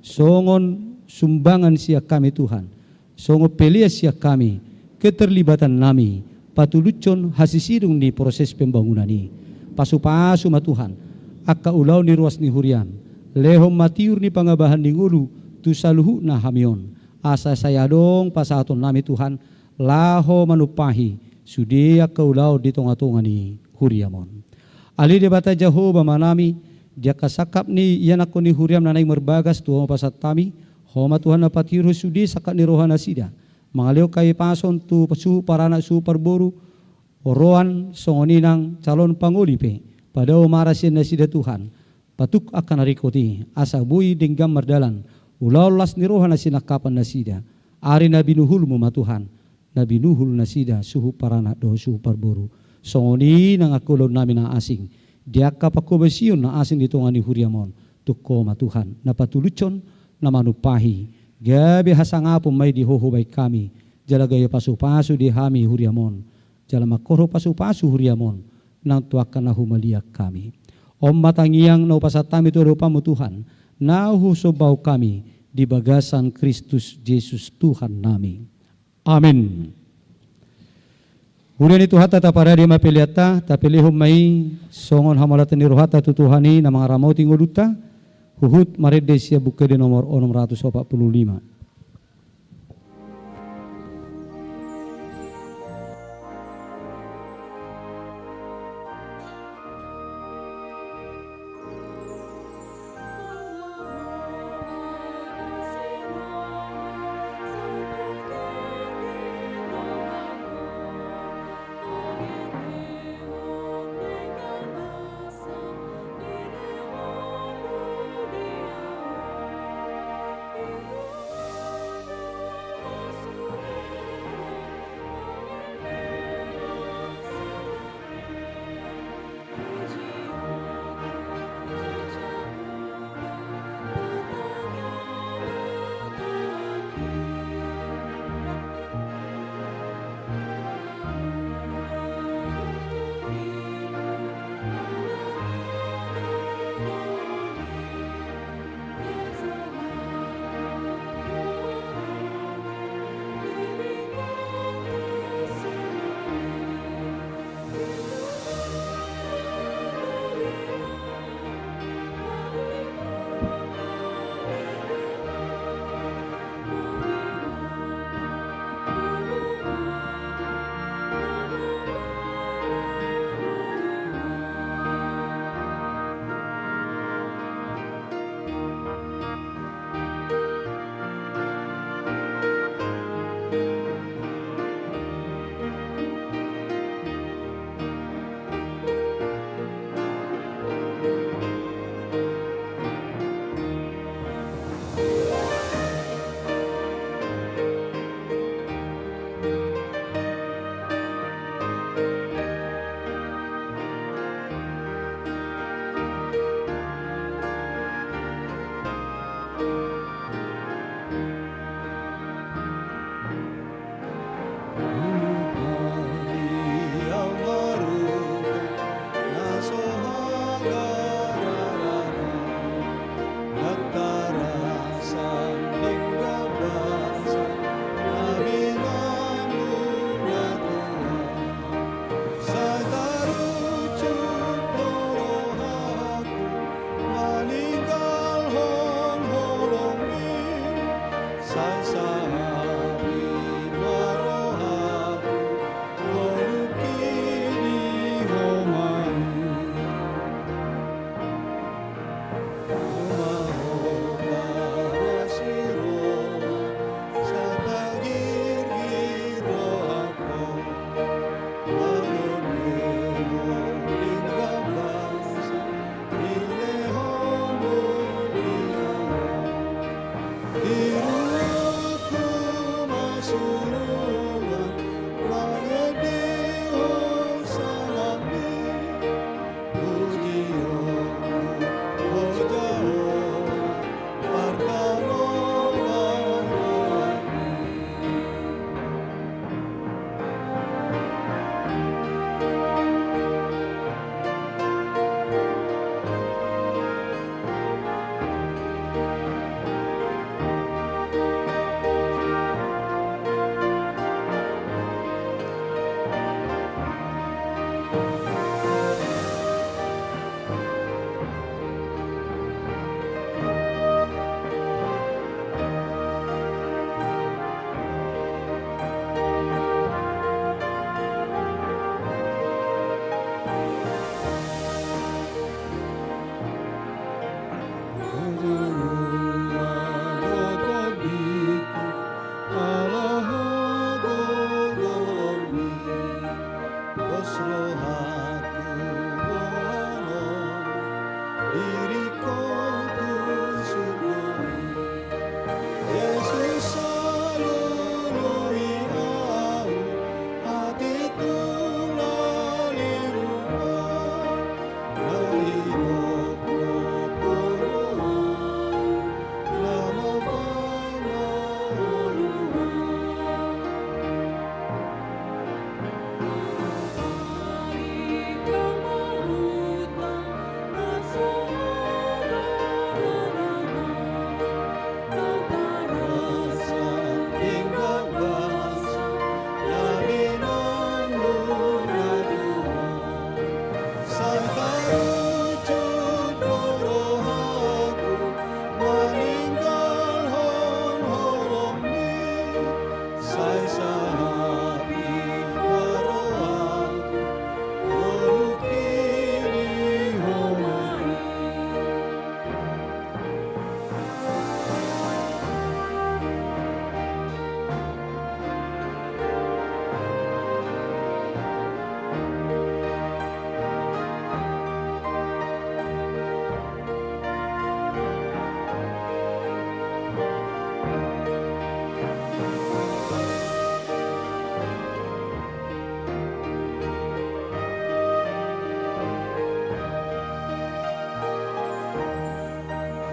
songon sumbangan sian hami Tuhan, songon pelean sian hami, keterlibatannami, patulushon hasisidung ni proses pembangunan i. Pasupasu ma Tuhan angka ulaon ni ruas ni huriaM, lehon ma tiur ni pangabahan ni ngolu tu saluhutna hami on, asa sai adong pasahatonnami Tuhan, laho manumpahi sude angka ulaon di tonga-tonga ni huriaM on. Ale Debata Jahowa Amanami, di angka sangkap ni ianakhon ni huriaM na naeng marbagas tu Ho pasahat hami, Ho ma Tuhan na patiurhon sude sangkap ni rohanasida, mangalehon hahipason tu suhut paranak suhut parboru, oroan songon i nang calon pangoli pe, padao ma ra sian nasida Tuhan, patuk angka na ringkot i, asa boi denggan mardalan ulaon las ni roha na sinangkapan nasida. Ari na binuhulMu ma Tuhan, na binuhul nasida suhut paranak dohot suhut parboru. Songon i nang angka ulaonnami na asing, di angka panghobasion na asing di tonga ni huriaM on, tung Ho ma Tuhan na patulushon, na manumpahi, gabe hasangapon ma i di Ho hubahen hami, jala gabe pasupasu di hami huriaM on, jala mangkorhon pasupasu huriaM on nang tu angka na humaliang hami. On ma tangiang na hupasahat hami tu adopanMu Tuhan, na husombahon hami di bagasan Kristus Jesus Tuhannami. Amen. Huria ni Tuhanta, taparade ma peleanta, tapelehon ma i songon hamauliateon ni rohanta tu Tuhan i na mangaramoti ngolunta, huhut marende sian Buku Ende nomor onom ratus opat pulu lima.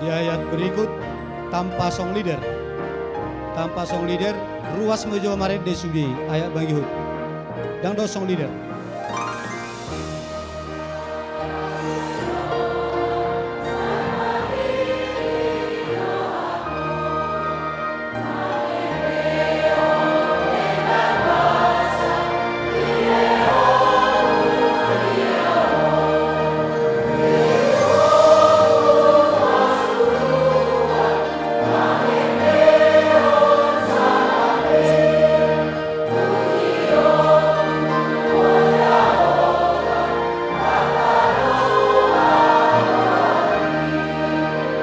Di ayat berikut, tanpa song leader. Tanpa song leader, ruas ma jo marende sude ayat mangihut. Ndang dohot song leader.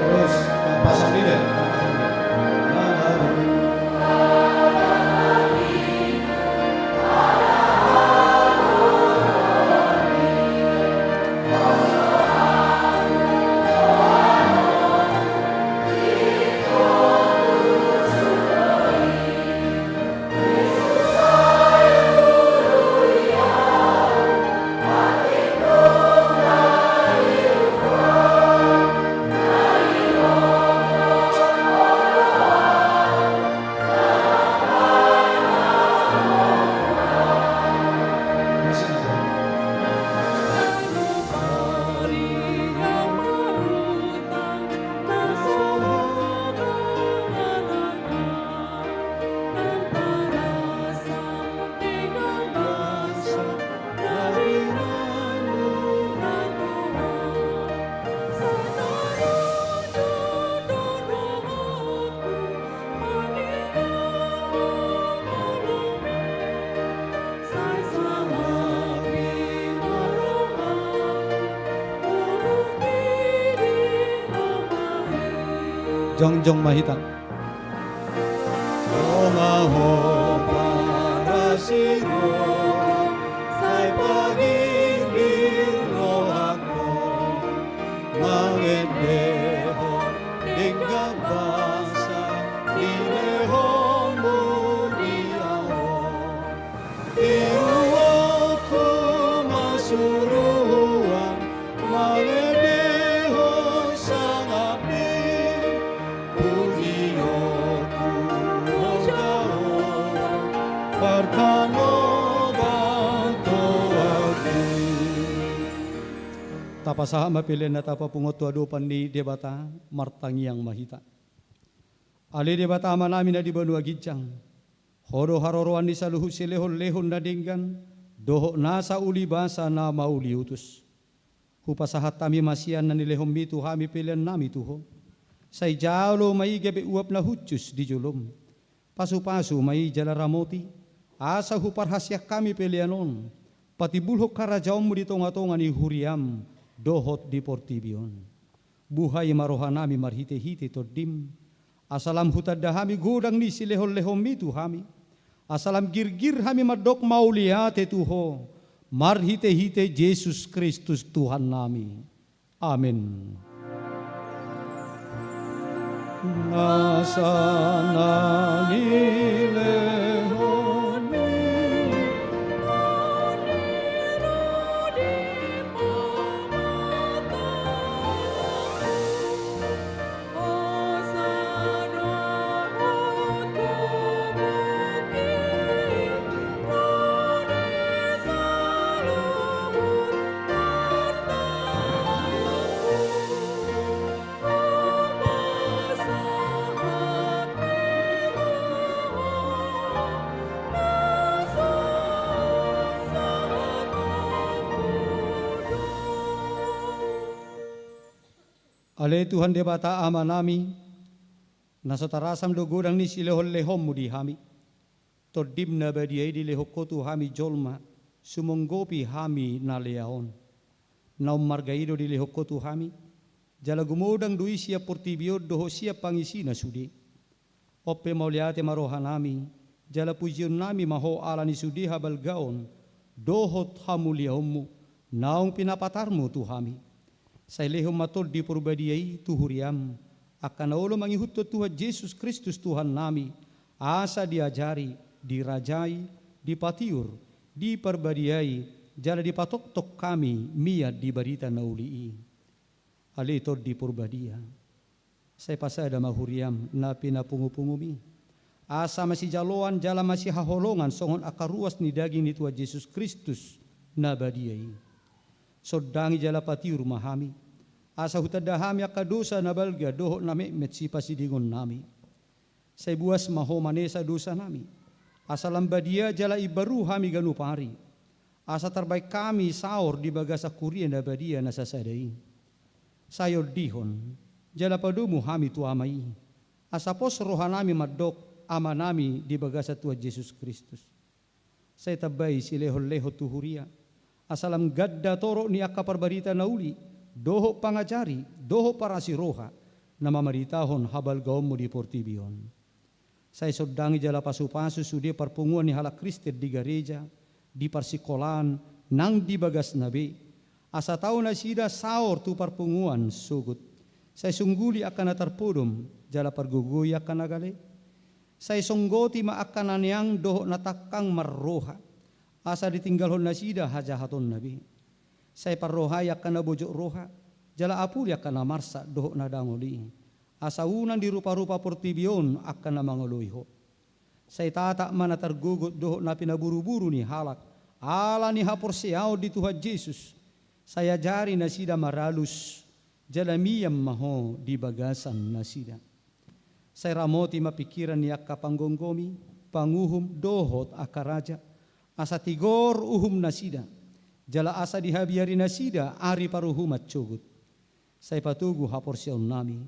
Terus, tanpa song leader. Jongjong ma hita. Ro ma ho parasiroha, sai pagirgir rohangku, mangendehon denggan basa ni lehonmu di ahu. Tiruonku ma suruan, mangendehon sangapmi. Pujionku, o Jahowa, partanobangku. Tapasahat ma pelean na tapapungu tu adopan ni Debata, martangiang ma hita. Ale Debata Amanami na di banua ginjang, Ho do haroroan ni saluhut silehonlehon na denggan, dohot nasa uli basa na mauliutus. Hupasahat hami ma sian na nilehonmi tu hami peleannami tu Ho. Sai jalo ma i gabe uap na hushus di jolom. Pasupasu ma i jala ramoti, asa huparhaseang hami pelean on patimbulhon harajaonmu di tongatonga ni huriam dohot di portibi on. Buhai ma rohanami marhitehite Tondim, asa lam hutanda hami godang ni silehonlehonmi tu hami, asa lam girgir hami mandok mauliate tu Ho, marhitehite Jesus Kristus Tuhannami. Amen. Nasa na nilehonmi. Ale Tuhan Debata Amanami, na so tarasam do godang ni silehonlehonmu di hami. Tondim na badia i dilehon Ho tu hami jolma, sumonggopi hami na lea on. Naung marga i do dilehon Ho tu hami, jala gumodang do i sian portibi on dohot sian pangisina sude. On pe mauliate ma rohanami, jala pujionnami ma Ho ala ni sude habalgaon dohot hamuliaonmu, naung pinapatarmu tu hami. Sai lehon ma Tondi Porbadia i tu huriam, angka na olo mangihuthon Tuhan Jesus Kristus Tuhannami, asa diajari, dirajai, dipatiur, diparbadiai, jala dipatoktok hami mian di barita na uli i. Ale Tondi Porbadia, Sai pasada ma huriaM na pinapungupunguMi, asa masijaloan jala masihaholongan songon angka ruas ni daging ni Tuhan Jesus Kristus na badia i. Sondangi jala patiur ma hami, asa hutanda hami angka dosa na balga dohot na metmet sipasidingonnami. Sai buas ma Ho manesa dosanami, asa lam badia jala imbaru hami ganup ari, asa tarbaen hami saor di bagasan huria na badia na sasada i. Sai ondihon jala padomu hami tu Ama i, asa pos rohanami mandok Amanami di bagasan Tuhan Jesus Kristus. Sai tambai silehonlehon tu huria, asa lam ganda torop ni angka parbarita na uli, dohot pangajari, dohot parasiroha, na mamaritahon habalgaonMu di portibi on. Sai sondangi jala pasupasu sude parpunguan ni halak Kristen di gareja, di parsingkolaan, nang di bagasna be, asa tau nasida saor tu parpunguan sogot. Sai sungguli angka na tarpodom, jala pargogoi angka na gale. Sai songgoti ma angka na neang dohot na tangkang marroha, asa ditinggalhon nasida hajahatonna be. Sai parrohai angka na bojok roha, jala apuli angka na marsak dohot na dangol i, asa unang diruparupa portibi on angka na mangoloi Ho. Sai tatap ma na targogot dohot na pinaburuburu ni halak ala ni haporseaon di Tuhan Jesus. Sai ajari nasida maralus, jala mian ma Ho di bagasan nasida. Sai ramoti ma pingkiran ni angka panggomgomi, panguhum dohot angka raja, asa tigor uhum nasida, jala asa dihabiari nasida ari paruhuman sogot. Sai patogu haporseaonnami,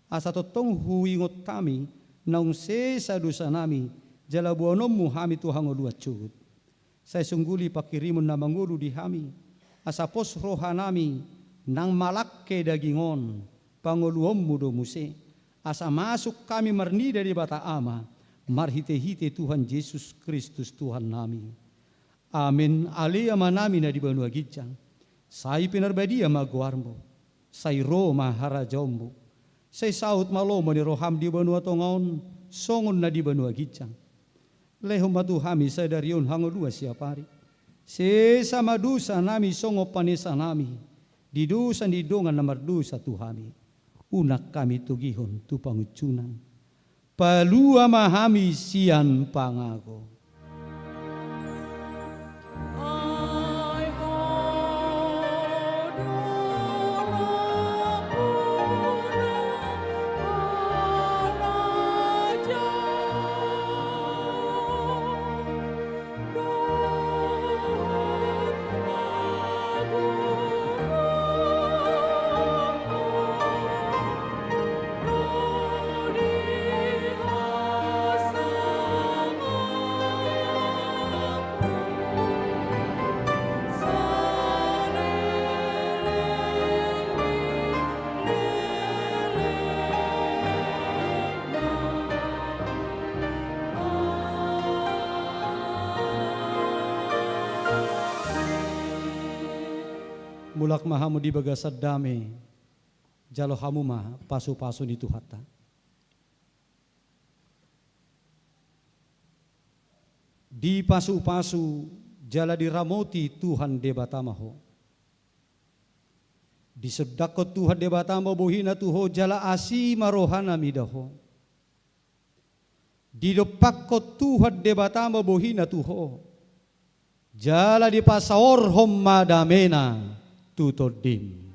asa tongtong huingot hami naung sesa dosanami, jala boanonmu hami tu hangoluan sogot. Sai sungguli panghirimon na mangolu di hami, asa pos rohanami nang malangke daging on, pangoluonmu do muse, asa masuk hami marnida Debata Ama, marhitehite Tuhan Jesus Kristus Tuhannami. Amen. Ale Amanami na di banua ginjang, sai pinarbadia ma goarmu, sai ro ma harajaonmu, sai saut ma lomo ni roham di banua tonga on, songon na di banua ginjang. Lehon ma tu hami sadari on hangoluan siapari. Sesa ma dosanami songon panesanami di dosa ni dongan na mardosa tu hami. Unang hami togihon tu pangunjunan. Palua ma hami sian pangago. Mulak ma hamu di bagasan dame, jalo hamu ma pasupasu ni Tuhanta. Dipasupasu jala diramoti Tuhan Debata ma ho. Disondangkon Tuhan Debata ma bohina tu ho jala asi ma rohana mida ho. Didompakkon Tuhan Debata ma bohina tu ho, jala dipasaorhon ma damena tu tondim.